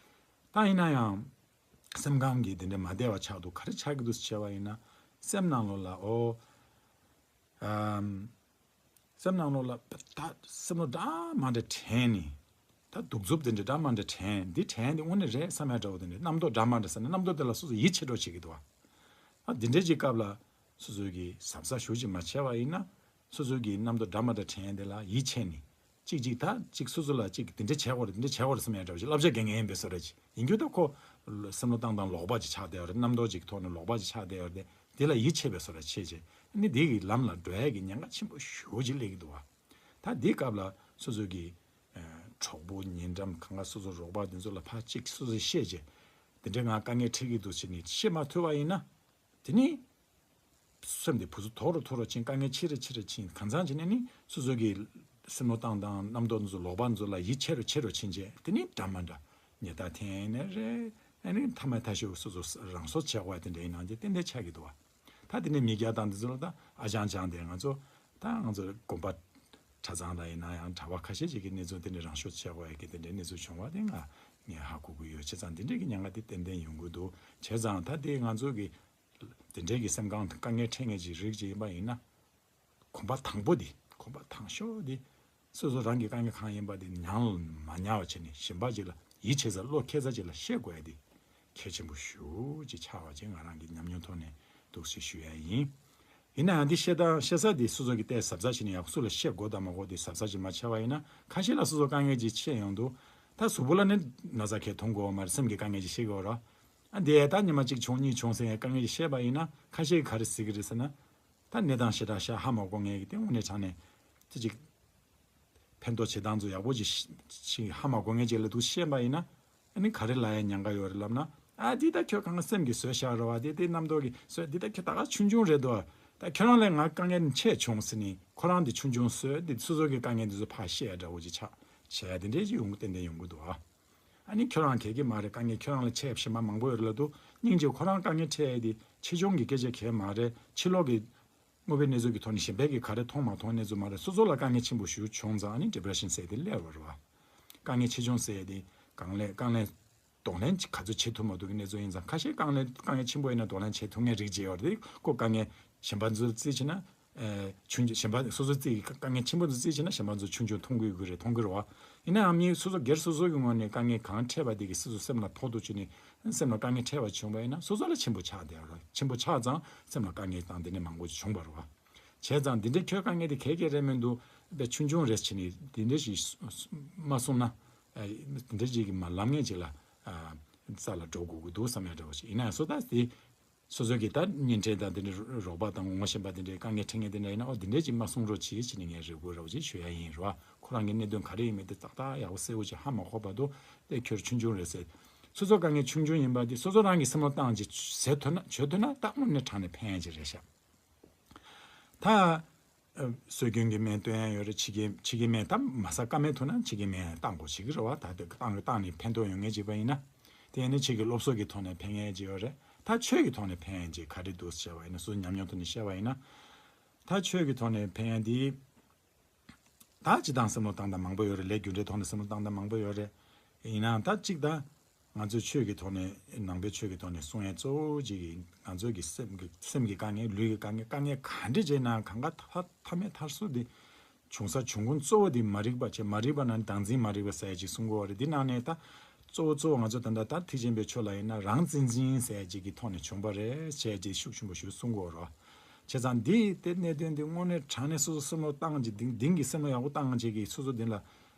ད་ཡིན་ན་ཡང་སེམས་ཁམས་ཀྱི་དེ་འདྲ་མ་བདེ་བ་ཆགས་འདུག་ག་རེ་ཆགས་ཀྱི་འདུག་ཟེར་བ་ཡིན་ན་སེམས་ནང་ལོགས་ལ་ཨོ། ཨམ། སེམས་ནང་ལོགས་ལ་ད་སེམས་ལོ་འདྲ་མ་འདྲ་དྲན་ནས་ད་གདུག་རྩུབ་དེ་འདྲ་འདྲ་མ་འདྲ་དྲན། འདི་དྲན་དེ་དངོས་གནས་རེད་བསམ་ཡ་འདྲ་བོ་དེ་འདྲ་རྣམ་རྟོག་འདྲ་མ་འདྲ་ཟེར་ན་རྣམ་རྟོག་དེ་ལ་སོ་སོ་ཡིད་ཆེས་འགྲོ་བྱེད་ཀྱི་འདུག་བ། ཨ་འདི་འདྲའི་ཅིག་སྐབས་ལ་སོ་སོ་གི་གཟབ་གཟབ་ཞུ་ཅིག་མ་བྱས་པ་ཡིན་ན་སོ་སོ་གི་རྣམ་རྟོག་འདྲ་མ་འདྲ་དྲན་དེ་ལ་ཡིད་ཆེས་ནས་ཅིག་ཅིག་ད་ཅིག་སོ་སོ་ལ་ཅིག་དེ་འདྲ་བྱས་དགོས་རེད་དེ་འདྲ་བྱས་དགོས་རེད་བསམ་ཡ་འདྲ་བོ་ཅིག་བསླབ་བྱ་དགེ་རྒན་ཡིན་པའི་བཟོ་འདྲ་ཅིག་ཡིན་རྒྱུ་ད་ཁོ་བསམ་བློ་བཏང་སྟངས་ལོག་པ་ཅིག་ཆགས་བསྡད་ཡོད་རེད། རྣམ་རྟོག་ཅིག་གི་ཐོག་ནས་ལོག་པ་ཅིག་ཆགས་བསྡད་ཡོད་རེད་དེ། དེ་ལ་ཡིད་ཆེས་པའི་བཟོ་འདྲ་བྱས་རྗེས་ཨ་ནི་དེ་གི་ལམ་ལ་འགྲོ་ཡ་གི་ཉེན་ཁ་ཆེན་པོ་ཞེ་པོ་ཅིག་སླེབས་ཀྱི་འདུག་བ། ད་དེའི་སྐབས་ལ་སོ་སོ་གི་ཨ་གྲོགས་པོ་ཉེ་འགྲམ་གང་ག་སོ་སོ་རོགས་པ་དེ་ཚོ་ལ་ཕར་གཅིག་སོ་སོས་བཤད་རྗེས་དེ་འདྲའི་ང་དཀའ་ངལ་འཕྲད་ཀྱི་འདུག་ཟེར་ནས་བཤད་མ་ཐུབ་པ་ཡིན་ན་དེ་ནི་སེམས་དེ་བུ་ཚོ་མཐོ་རུ་མཐོ་རུ་ཕྱིན། དཀའ་ངལ་ཆེ་རུ་ཆེ་རུ་ཕྱིན། གང་འཚམ་བྱས་ནས་ནི་སོ་སོ་གི་སེམས་བློ་བཏང་སྟངས་རྣམ་རྟོག་འདི་ཚོ་ལོག་པ་འདི་ཚོ་ལ་ཡིད་ཆེས་རུ་ཆེ་རུ་ཕྱིན་རྗེས་དེ་ནི་འདྲ་མ་འདྲ་ཉལ་ཐ་འཐེན་ནས་རེད། ཨ་ནི་མཐའ་མ་མཐའ་གཞུག་སོ་སོ་རང་སྲོག་བཅད་དགོས་ཡ་དེ་འདྲ་ཡིན་ནའང་ཏན་ཏན་ཆགས་ཀྱི་འདུག་བ། ད་དེ་ནས་མི་སྐྱ་དང་འདི་ཚོ་ལ་ད་ཨ་ཅང་ཅང་དེ་ང་ཚོ་ད་ང་ཚོ་དགོན་པ་གྲྭ་ཚང་ལ་ཡིན་ན་ཡང་གྲྭ་པ་ཁ་ཤས་ཅིག་གི་གནས་ཚུལ་དེ་འདྲ་རང་སྲོག་བཅད་དགོས་ཡ་གི་དེ་འདྲའི་གནས་ཚུལ་བྱུང་བ་དེ་ང་ངས་ཧ་གོ་གི་ཡོད། བྱས་ཙང་དེ་འདྲའི་གི་ཉེན་ཁ་དེ་ཏན་ཏན་ཡོང་གི་འདུག་བྱས་ཙང་ད་དེ་ང་ཚོ་གི་དེ་འདྲའི་གི་སེམས་ཁམས་དཀའ་ངལ་འཕྲད་མཁན་གྱི་རིགས་ཅིག་ཡིན་པ་ཡིན་ན། གོམ་པ་དང་པོ་འདི་གོམ་པ་དང་ཤོས་འདི་སོ་སོ་རང་གི་དཀའ་ངལ་གང་ཡིན་པ་འདི་མྱང་ལ་མ་ཉར་བ་བྱས་ནས་གཞན་པ་ཅིག་ལ་ཡིད་ཆེས་ས་བློ་ཁེལ་ས་ཅིག་ལ་བཤད་དགོས་ཡ་འདི་གལ་ཆེན་པོ་ཞེ་པོ་ཅིག་ཆགས་པ་ཅིག་ང་རང་གི་ཉམས་མྱོང་ཐོག་ནས་འདུག་སེ་ཞུ་ཡ་ཡིན། ཡིན་ན་ཡང་འདི་བཤད་སྟངས་བཤད་ས་འདི་སོ་སོ་གི་ཏོག་ཙམ་གཟབ་གཟབ་བྱས་ནས་ཡག་སུ་ལ་བཤད་དགོས་དང་མ་དགོས་འདི་གཟབ་གཟབ་ཅིག་མ་བྱས་པ་ཡིན་ན་ཁ་ཤས་ལ་སོ་སོ་དཀའ་ངལ་ཅིག་འཕྲད་ཡོང་དུས་ད་གཟུགས་པོ་ལ་ནི་ན་ཚ་གང་ཡང་མཐོང་དགོས་པ་མ་རེད། སེམས་ཀྱི་དཀའ་ངལ་ཅིག་བཤད་དགོས་ར། ཨ་འདི་ད་ཉི་མ་གཅིག་བྱུང་གཉིས་བྱུང་ཟེར་ཡ་དཀའ་ངལ་ཅིག་བཤད་པ་ཡིན་ན་ཁ་ཤས་ཀྱིས་ག་རེ་ཟེར་གི་རེད་ཟེར་ན། ད་གནས་སྟངས་ཞེ་དྲག་ཤ་ཧ་མ་གོ་མཁན་གྱི་སྟེང་དངོས་གནས་དྲང་གནས་ཅི་ཅིག་ཕན་ཐོགས་བྱེད་སྟངས་ཚོ་ཡག་པོ་ཅིག་ཤ་ཧ་མ་གོ་མཁན་ཅིག་ལ་འདུག་བཤད་པ་ཡིན་ན། ཨ་ནི་ག་རེ་ལབ་ཡ་ཉེན་ཁ་ཡོད་རེད་ལབ་ན། ཨ་འདི་ད་ཁྱོད་གང་ག་སེམས་ཀྱིས་བཟོས་བཞག་རེད་བ། འདི་འདི་རྣམ་རྟོག་གིས་བཟོས། འདི་ད་ཁྱོད་ད་ག་ཆུང་ཆུང་རེད་དོ། ད་ཁྱོད་རང་ལས་ང་དཀའ་ངལ་ཆེ་བྱུང་ཟེར་ནས་ཁོ་རང་དེ་ཆུང་ཆུང་བཟོས་དེ་སོ་སོ་གི་དཀའ་ངལ་དེ་ཚོ་ཕར་བཤད་འདྲ་བོ་ཅིག་ཆགས་བྱས་དེ་འདྲས་ཅིག་ཡོང་གི་ཏན་ཏན་ཡོང་གི་འདུག་ཨ། ཨ་ནི་ཁྱོད་རང་གལ་གི་མ་རེད། དཀའ་ངལ་ཁྱོད་རང་ལ་ཆེ་གཞན་པ་མང་པོ་ཡོད་རེད་ལབ་འདུག་སྙིང་རྗེ་ཁོ་རང་དཀའ་ངལ་འཕྲད་ཡས་དེ་ཆེ་ཆུང་གི་སྐད་ཆ་གལ་མ་རེད། ཕྱི་ལོགས་ཀྱི་དངོས་པོའི་གནས་ཚུལ་གྱི་ཐོག་ནས་གཞན་པས་ཀྱིས་ག་རེ་མཐོང་མ་མཐོང་གནས་ཚུལ་མ་རེད། སོ་སོ་ལ་དཀའ་ངལ་ཆེན་པོ་ཞིག་བྱུང་ཙང་ཨ་ནི་ཌི་པི་རེ་ཤན་ཟེར་དེ་སླེབས་པ་རེད་བ། དཀའ་ངལ་ཆེ་ཆུང་ཟེར་དེ་གང་ལས་དཀའ་ངལ་གདོང་ལེན་ག་ཚོད་བྱེད་ཐུབ་མ་ཐུབ་ཀྱི་གནས་ཚུལ་ཡིན་ཙང་། ཁ་ཤས་དཀའ་ངལ་དཀའ་ངལ་ཆེན་པོ་ཡིན་ན་གདོང་ལེན་བྱེད་ཐུབ་མཁན་རིགས་ཅིག་ཡོད་རེད། དེ་ཁོ་དཀའ་ངལ་གཞན་པ་ཚོར་རྩིས་བྱས་ན་ཨེ་ཆུང་ཆུང་། གཞན་པ་སོ་སོ་རྩིས་དཀའ་ངལ་ཆེན་པོ་ཚོ་རྩིས་བྱས་ན་གཞན་པ་ཚོ་ཆུང་ཆུང་མཐོང་གི་ཡོད་ཀྱི་རེད། མཐོང་གི་རེད་བ། ཡིན་ན་ཡང་མི་སོ་སོ་སྒེར་སོ་སོ་གི་ངོས་ནས་དཀའ་ངལ་གང་འཕྲད་པ་དེ་གི་སོ་སོ་སེམས་ལ་ཕོག་ཐུག་བྱས་ནས་སེམས་ལ་དཀའ་ངལ་འཕྲད་པ་བྱུང་བ་ཡིན་ན་སོ་སོ་ལ་ཆེན་པོ་ཆགས་བསྡད་ཡོད་རེད། ཆེན་པོ་ཆགས་ཙང་སེམས་ལ་དཀའ་ངལ་དང་དེ་འདྲ་མང་པོ་ཞིག་བྱུང་བ་རེད་བ། བྱས་ཙང་འདི་འདྲའི་ཁྱོད་དཀའ་ངལ་དེ་གས་གས་རེད་མི་འདུག་དཔེ་ཆུང་ཆུང་རེད་བྱས་ནས་འདི་འདྲ་ཞིག་མ་གསུངས་ན་ཨ་འདི་འདྲ་ཞིག་གི་མ་ལབ་མཁན་ཅིག་ལ་ཨ་རྩ་ལ་འགྲོ་དགོས་ཀྱི་འདུག་བསམ་ཡ་འདྲ་བོ་ཞིག་ཡིན་ན་ཡང་སོ་ད་དེ་སོ་སོ་གི་ད་གཉེན་འཕྲད་དང་དེ་འདྲའི་རོགས་པ་དང་ངོ་ཤེས་པ་དེ་འདྲའི་དཀའ་ངལ་འཕྲད་མཁན་དེ་འདྲ་ཡིན་ན་ཨོ་དེ་འདྲ་ཅིག་མ་གསུང་རོགས་གྱིས་བྱས་ནས་ངས་རེ་སྐུལ་རོགས་ཅིག་ཞུ་ཡ་ཡིན་རོ། ཁོ་རང་གི་གནད་དོན་ག་རེ་ཡིན་མིན་དེ་ཏག་ཏག་ཡག་པོ་གསལ་བོ་ཅིག་ཧ་མ་གོ་བར་དུ་དེ་ཁྱོད་ཆུང་ཆུང་རེད་ཟེར། སོ་སོ་དཀའ་ངལ་ཆུང་ཆུང་ཡིན་པ་དེ་སོ་སོ་རང་གི་སེམས་ལ་བཏང་ཅིག་ཟེར་ཐུབ་ན་བྱོས་ཐུབ་ན་ད་དངོས་གནས་དྲང་གནས་ཕན་ཡ་ཅིག་རེད་ཤག་ད་ཨ་སྲོལ་རྒྱུན་གྱི་སྨན་སྟོན་ཡ་ཡོད་རེད། ཕྱི་རྒྱལ་ཕྱི་རྒྱལ་སྨན་ད་མ་ཟ་ཀ་མེད་ཐུག་ན་ཕྱི་རྒྱལ་སྨན་བཏང་དགོས་བྱེད་ཀྱི་རེད་བ། ད་དེ་བཏང་བཏང་ནས་ཕན་ཐོགས་ཡོང་ངེས་བྱས་པ་ཡིན་ན། དེ་ནི་ཕྱི་རྒྱལ་སློབ་གསོ་གི་ཐོག་ནས་ཕན་ངེས་བྱས་ཡོད་རེད། ད་ཆོས་ཀྱི་ཐོག་ནས་ཕན་ཡ་ཅིག་ག་རེ་འདུག་ཟེར་བ་ཡིན་ན་སོ་སོ་ཉམས་མྱོང་ཐོག་ནས་བཤད་པ་ཡིན་ན། ད་ཆོས་ཀྱི་ཐོག་ནས་ཕན་ཡ་འདི། ད་སྤྱི་བཏང་བསམ་བློ་བཏང་སྟངས་མང་པོ་ཡོད་རེད། ལས་རྒྱུ་འབྲས་ཐོག་ནས་བསམ་བློ་བཏང་སྟངས་མང་པོ་ཡོད་རེད། ཡིན་ནའང་ད་གཅིག་ད་ང་ཚོས་ཆོས་ཀྱི་ཐོག་ནས་ནང་པའི་ཆོས་ཀྱི་ཐོག་ནས་གསུང་ཡས་གཙོ་བོ་གཅིག་གིས་ང་ཚོ་གི་སེམས་ཀྱི་སེམས་ཀྱི་དཀའ་ངལ་ལུས་ཀྱི་དཀའ་ངལ་དཀའ་ངལ་ག་འདྲ་བྱས་ནའང་གང་ག་ཐ་ཐ་མའི་མཐར་སོན་དེ་བྱུང་ས་བྱུང་ཁུངས་གཙོ་བོ་དེ་མ་རིག་པ་བྱས། མ་རིག་པ་ན་བདག་འཛིན་མ་རིག་པ་ཟེར་ཡས་ཅིག་གསུང་གི་ཡོད་རེད། འདི་ནང་ནས་ད་གཙོ་བོ་གཙོ་བོ་ང་ཚོ་ད་ལྟ་ད་ཐེག་ཆེན་པའི་ཆོས་ལ་ཡིན་ན་རང་བཙན་འཛིན་ཟེར་ཡས་ཅིག་གི་ཐོག་ནས་བྱུང་བ་རེད་ཟེར་ཡས་ཅིག་ཤུགས་ཆེན་པོ་ཞིག་གསུང་གི་ཡོད་རེད། བྱས་ཙང་འདི་དེ་གནད་དོན་འདི་དངོས་གནས་དྲང་གནས་སོ་སོ་བསམ་བློ་བཏང་ཅིག་གདིང་གདིང་གི་བསམ་བློ་ཡག་པོ་བཏང་ཅིག་གིས་སོ་སོ་འདི་ལ་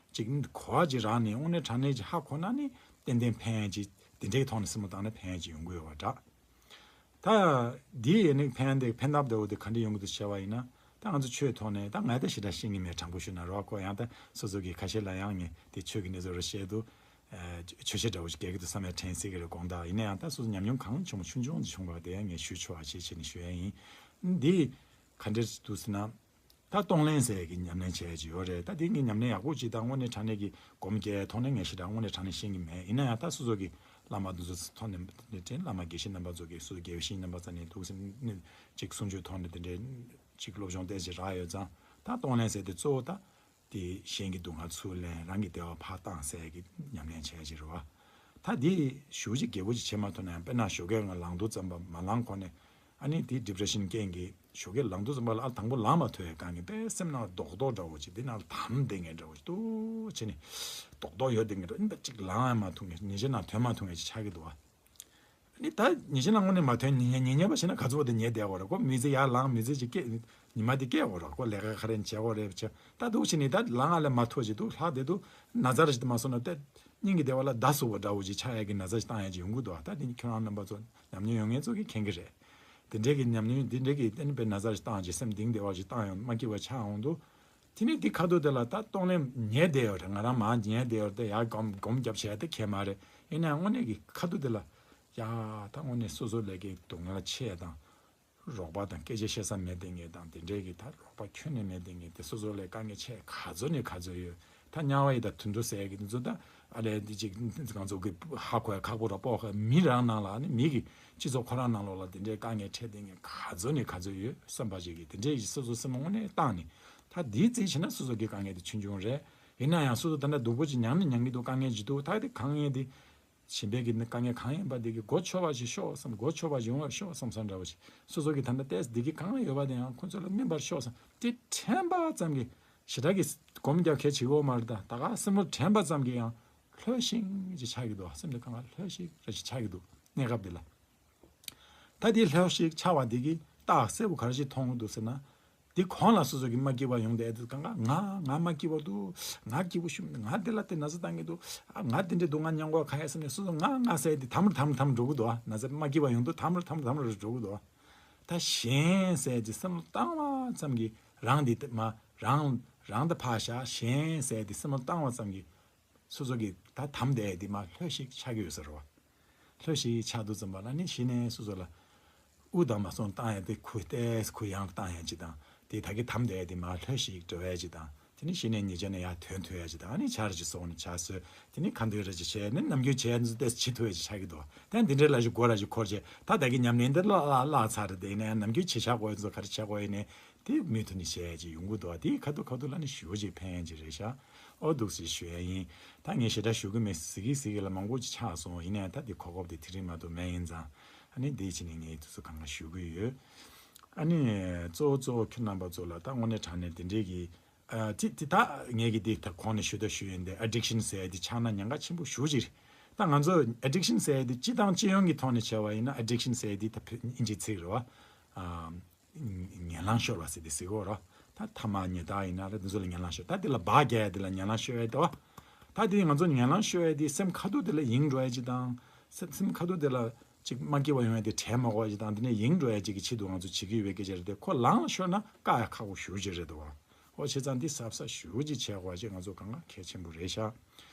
ཅིག་གོ་བ་ཅིག་རག་ནས་དངོས་གནས་དྲང་གནས་ཅིག་ཧ་གོ་ན་ནི་ཏན་ཏན་ཕན་ཡ་ཅིག་དེ་འདྲའི་ཐོག་ནས་བསམ་བློ་བཏང་ན་ཕན་ཡ་ཅིག་ཡོང་གི་ཡོད་པ་འདྲ། ད་འདི་ཡིན་ནི་ཕན་དེ་ཕན་ཐབས་འདྲ་བོ་དེ་ག་འདྲ་ཡོང་གི་འདུག་བྱས་པ་ཡིན་ན། ད་ང་ཚོ་ཆོས་ཐོག་ནས་ད་ང་ད་ཞེ་དྲག་ཤེས་ཀྱི་མེད། དྲང་པོ་ཞུས་ན་རོགས་ཁོ་ཡང་ད་སོ་སོ་གི་ཁ་ཤས་ལ་ཡང་ངས་དེ་ཆོས་ཀྱི་གནས་ཚུལ་རེ་བཤད་དུས། ཆོས་བཤད་འདྲ་བོ་ཞིག་རྒྱག་གི་འདུག་བསམ་ཡ་དྲན་སྲིད་ཀྱི་རེད། དགོངས་དག་ཡིན་ན་ཡང་ད་སོ་སོ་ཉམས་མྱོང་གང་བྱུང་ཆུང་ཆུང་ཅིག་བྱུང་བ་དེ་ཡང་ངས་ཞུ་ཆོག་པ་བྱེད་བྱེད་ནས་ཞུ་ཡ་ཡིན། འདི་ག་འདྲ་འདུག་ཟེར་ན། ད་གཏོང་ལེན་ཟེར་ཡ་གི་ཉམས་ལེན་བྱས་ཡ་ཅིག་ཡོད་རེད། ད་དེ་ངས་ཉམས་ལེན་ཡག་པོ་ཅིག་དང་དངོས་གནས་དྲང་གནས་ཀྱི་སྒོམ་རྒྱག་ཐོག་ནས་ངས་ཞེ་དྲག་དངོས་གནས་དྲང་གནས་ཤེས་ཀྱི་མེད། ཡིན་ན་ཡང་ད་སོ་སོ་གི་བླ་མ་དེ་ཚོ་ཐོག་ནས་དྲན། བླ་མ་དགེ་བཤེས་རྣམ་པ་ཚོ་གི་སོ་སོ་དགེ་བཤེས་རྣམ་པ་ཚོ་ནས་འདུག་ཟེར་ནས་ཅིག་གསུང་ཆོས་ཐོག་ནས་དེ་འདྲའི་ཅིག་སློབ་སྦྱོང་ཏོག་ཙམ་རག་ཡོད་ཙང་། ད་གཏོང་ལེན་ཟེར་དེ་གཙོ་བོ་ད། དེ་གཞན་གྱི་སྡུག་བསྔལ་ཚུར་ལེན། རང་གི་བདེ་བ་ཕར་བཏང་ཟེར་ཡ་གི་ཉམས་ལེན་བྱས་ཡ་ཅིག་རེད་བ། ད་དེ་ཞེ་པོ་ཅིག་རྒྱས་པོ་ཅིག་བྱེད་མ་ཐུབ་ན་ཡང་དཔེར་ན་ཞོགས་ཀས་ང་ལངས་དུས་ཙམ་པ་མ་ལངས་གོང་ནས་ཨ་ནི་དེ་ཌི་པི་རེ་ཤན་རྐྱེན་གྱིས་ཞོགས་ཀས་ལངས་དུས་ཙམ་པ་ལ་ཨ་དང་པོ་ལངས་མ་ཐུབ་ཡ་གང་གི་དཔེ་སེམས་ནང་རྡོག་རྡོག་འདྲ་བོ་ཅིག་དེ་ནང་ལ་དམ་བསྡད་མཁན་འདྲ་བོ་ཅིག་ཏུ་བྱས་ནས་རྡོག་རྡོག་ཡོད་བསྡད་མཁན་འདྲ་བོ། ཨ་ནི་ད་ཅིག་ལངས་ཡ་མ་ཐུབ་མཁན་ཉིན་ཤས་ནང་ཐོན་མ་ཐུབ་མཁན་ཅིག་ཆགས་ཀྱི་འདུག་བ། ནི་ད་ཉིན་ཤས་ནང་དངོས་གནས་མ་ཐོན་ཉིན་ཉིན་ཉིན་ཉལ་བ་ཞིག་ན་ག་ཚོད་དེ་ཉལ་བསྡད་དགོས་རེད་གོ། མི་ཚེ་ཡར་ལངས་མི་ཚེ་ཅིག་སྐྱེལ་ཉི་མ་དེ་སྐྱེལ་དགོས་རེད་གོ། ལས་ཀ་ག་རེ་བྱེད་དགོས་རེད་བྱ། ད་འདུག་བྱས་ནས་ད་ལངས་ལ་མ་ཐུབ་ཅིག་འདུག་ལྷག་བསྡད་འདུག་ན་ཚ་ར་ཞིག་མ་སོང་ན་ད་སྙིང་གི་བདེ་བ་ལ་བརྡ་གསུངས་པ་འདྲ་བོ་ཅིག་ཆགས་ཡ་གི་ན་ཚ་ཞིག་བཏང་ཡ་ཅིག་ཡོང་གི་འདུག་ད་དེ་ཁྱོད་རང་རྣམ་པ་ཚོ་ཉམས་མྱོང་ཡོད་མཁན་ཚོ་གིས་མཁྱེན་གི་རེད། དེ་འདྲའི་གི་ཉམས་མྱོང་དེ་འདྲའི་གི་ཨ་ནི་དཔེ་ན་ཚ་ཞིག་བཏང་བྱས་སེམས་གཏིང་བདེ་བ་ཞིག་བཏང་ཡོང་མ་སྐྱིད་པ་ཆགས་འོང་དུས། དེ་ནས་དེ་ཁ་ཐུག་དེ་ལ་ད་གཏོང་ལེན་ཉལ་བསྡད་ཡོད་རེད། ང་རང་མར་ཉལ་བསྡད་ཡོད་རེད། དེ་ཡར་སྒོམ་སྒོམ་རྒྱབ་བྱས་དེ་ཁྱད་མ་རེད། ཡིན་ན་ཡང་དངོས་གནས་ཀྱི་ཁ་ཐུག་དེ་ལ་ཡ་ད་དངོས་གནས་སོ་སོ་ལས་ཀའི་སྡུག་བསྔལ་ཆེ་དང་། རོགས་པ་དང་སྐད་ཆ་བཤད་ས་མེད་བསྡད་མཁན་དང་དེ་འདྲའི་གི་ད་རོགས་པ་ཁྱོན་ནས་མེད་བསྡད་མཁན་དེ་སོ་སོ་ལས་དཀའ་ངལ་ཆེ་ག་ཚོད་ནས་ག་ཚོད་ཡོད། ད་དམྱལ་བ་ཡི་དྭགས་དུད་འགྲོ་ཟེར་གི་དེ་ཚོ་ད་ཨ་ལས་འདི་ཅིག་ང་ཚོ་གི་ཧ་གོ་ཡ་ཁག་པོ་ར་སྤོ་ཁ་མི་རང་ནང་ལ་ནི་མི་གི་སྤྱི་ཚོགས་ཁོ་རང་ནང་ལོགས་ལ་དེ་འདྲའི་དཀའ་ངལ་འཕྲད་བསྡད་མཁན་ག་ཚོད་ནས་ག་ཚོད་ཡོད་བསམ་པ་ཅིག་གི་དེ་འདྲའི་སོ་སོ་སེམས་དངོས་གནས་བཏང་ནས་ད་དེའི་རྩིས་བྱས་ན་སོ་སོ་གི་དཀའ་ངལ་དེ་ཆུང་ཆུང་རེད། ཡིན་ན་ཡང་སོ་སོ་ད་ལྟ་སྡུག་པོ་ཅིག་མྱངས་ནས་མྱངས་ཀྱི་འདུག་དཀའ་ངལ་ཅིག་འདུག་ད་དེ་གང་ཡིན་དེ། གཞན་པའི་གི་དཀའ་ངལ་གང་ཡིན་པ་དེ་གི་གོ་ཆོད་པ་ཞིག་ཤོག་བསམ། གོ་ཆོད་པ་ཞིག་ཡོང་བར་ཤོག་བསམ་བསམ་འདྲ་བོ་ཞིག་སོ་སོ་གི་ད་ལྟ་ཏེས་འདི་གི་གང་ཡོད་པ་དེ་ཡང་ཁོ་ཚོ་ལ་སྨིན་པར་ཤོག་བསམ། དེ་དྲན་པ་ཙམ་གྱིས་ཞེ་དྲག་གི་སྒོམ་རྒྱག་གལ་ཆེ་གོ་མ་རེད། ད་ད་ག་སེམས་ལ་དྲན་པ་ཙམ་གྱིས་ཡང་ལྷོད་ཤིག་ཅིག་ཆགས་ཀྱི་འདུག་སེམས་དེ་གང་ག་ལྷོད་ཤིག་རེ་ཞིག་ཆགས་ཀྱི་འདུག་གནས་སྐབས་འདི་ལ། ད་དེ་ལྷོད་ཤིག་ཆགས་པ་འདི་གི་རྟགས་གསལ་པོ་ག་རེ་ཞིག་མཐོང་གི་འདུག་ཟེར་ན། འདི་གོང་ལ་སོ་སོ་གི་མ་སྐྱིད་པ་ཡོང་བསྡད་དུས་གང་ག་ང་ང་མ་སྐྱིད་པ་འདུག་ང་སྐྱིད་པོ་ཞུ་མི་འདུག་ང་འདི་ལ་དེ་ན་ཚ་བཏང་གི་འདུག་ཨ་ང་འདི་འདྲའི་སྡུག་བསྔལ་མྱོང་གོ་ག་ཡ་བསམ་ནས་སོ་སོ་ང་ང་ཟེར་དེ་དམ་རུ་དམ་རུ་དམ་རུ་འགྲོ་གི་འདུག་ཨ་ན་ཚ་མ་སྐྱིད་པ་ཡོང་དུས་དམ་རུ་དམ་རུ་དམ་རུ་འགྲོ་གི་འདུག་ཨ་ད་གཞན་ཟེར་དེ་སེམས་ལ་བཏང་བ་ཙམ་གྱིས་རང་འདི་དེ་མ་རང་རང་དེ་ཕར་བཞག་གཞན་ཟེར་དེ་སེམས་ལ་བཏང་བ་ཙམ་གྱིས། སོ་སོ་གི་ད་དམ་བསྡད་དེ་མ་ལྷོད་ཤིག་ཆགས་ཀྱི་ཡོད་ས་རེད་བ། ལྷོད་ཤིག་ཆགས་དུས་ཙམ་པ་ལ་ནི་གཞི་ནས་སོ་སོ་ལ་ དབུགས་དང་མ་སོང་བཏང་ཡ་དེ་ཁུ་ཏེས་ཁུ་ཡང་བཏང་ཡ་ཅིག་དང་། དེ་ད་གི་དམ་བསྡད་ཡ་དེ་མར་ལྷོད་ཞིག་འགྲོ་ཡ་ཅིག་དང་། དེ་ནི་གཞི་ནས་ཉེ་ཆར་ནས་ཡར་ཐོན་ཐུབ་ཡ་ཅིག་དང་། ཨ་ནི་ཆར་ཅིག་སོང་ནས་ཆར་སོས། དེ་ནི་ཁ་འདོན་ར་ཅིག་བྱས་ནས་ནམ་རྒྱུན་བྱས་ཡ་ཚོ་ཏེས་བྱེད་ཐུབ་ཡ་ཅིག་ཆགས་ཀྱི་འདུག། དེ་འདི་འདྲའི་ལ་ཞིག་གོ་ར་ཞིག་འཁོར་བྱས། ད་ད་གི་ཉམས་ལེན་འདི་བརླག་བརླག་བརླག་ཚར་རེད། དེ་ཡིན་ན་ནམ་རྒྱུན་བྱེད་བྱ་དགོས་ཡ་ཚོ་ག་རེ་བྱེད་དགོས་ཡིན་ནས། དེ་མུ་མཐུད་ནས་བྱས་ཡ་ཅིག་ཡོང་གི་འདུག། དེ་ཁ་ཐུག་ཁ་ཐུག་ལ་ནི་ཞེ་པོ་ཅིག་ཕན་ཡ་ཅིག་རེད་ཤག། ཨོ་འདུག་སེ་ཞུ་ཡ་ཡིན། ད་ངས་ཞེ་དྲག་ཞུ་གི་མེད། ཟེར་གི་ཟེར་གི་ལ་མང་པོ་ཅིག་ཆགས་སོང་། ཡིན་ནའི་ད་འདི་གོ་སྐབས་དེ་དེ་རིང་མ་གཏོགས་མེད་ཡིན་ཙང་། ཨ་ནི་འདི་ཕྱི་ནས་ངས་དུས་ཚོད་གང་ག་ཞུ་གི་ཡོད། ཨ་ནི་གཙོ་བོ་གཙོ་བོ་ཁྱོད་རྣམ་པ་ཚོ་ལ་ད་དངོས་གནས་དྲང་གནས་དེ་འདྲའི་གི། ཨ་དེ་དེ་ད་ངས་གི་འདི་ད་གོང་ནས་ཞུ་ད་ཞུ་ཡིན་ཏེ། ཨ་ཌིག་ཤན་ཟེར་ཡ་དེ་ཆགས་ན་ཉེན་ཁ་ཆེན་པོ་ཞེ་པོ་ཅིག་རེད། ད་ང་ཚོ་ཨ་ཌིག་ཤན་ཟེར་ཡ་དེ་སྤྱི་དང་སྤྱི་ཡོངས་ཀྱི་ཐོག་ནས་བྱས་པ་ཡིན་ན། ཨ་ཌིག་ཤན་ཟེར་ཡ་དེ་ད་ཕི་ཨིན་ཇིའི་ཚིག་རེད་བ། ཨ། ངན་ལང་ཤོར་བ་ཟེར་དེ་ཟེར་གོ་རོ། ད་ཐ་མག་ཉལ་ཐ་ཡིན་ན་རེད། འདི་ཚོ་ལ་ངན་ལང་ཤོར། ད་དེ་ལ་བག་རྒྱག་ཡ་དེ་ལ་ངན་ལང་ཤོར་ཡ་དེ་བ། ད་དེ་ང་ཚོ་ངན་ལང་ཤོར་ཡ་དེ་སེམས་ཁ་ཐུག་དེ་ལ་ཡེངས་འགྲོ་ཡ་ཅིག་དང་། སེམས་སེམས་ཁ་ཐུག་དེ་ལ་ཅིག་མ་སྐྱིད་པ་ཡོང་ཡ་དེ་དྲན་མ་དགོས་ཡ་ཅིག་དང་། དེ་ནས་ཡེངས་འགྲོ་ཡ་ཅིག་གི་ཆེད་དུ་ང་ཚོ་བྱེད་ཀྱི་ཡོད་པའི་སྐད་ཆ་རེད་དེ། ཁོ་ལངས་ཤོར་ན་བཀག་ཡ་ཁག་པོ་ཞེ་པོ་ཅིག་རེད་དོ། འོ་བྱས་ཙང་འདི་གཟབ་གཟབ་ཞེ་པོ་ཅིག་བྱེད་དགོས་ཅིག་ང་ཚོ་གང་ག་གལ་ཆེན་པོ་རེད་ཤག།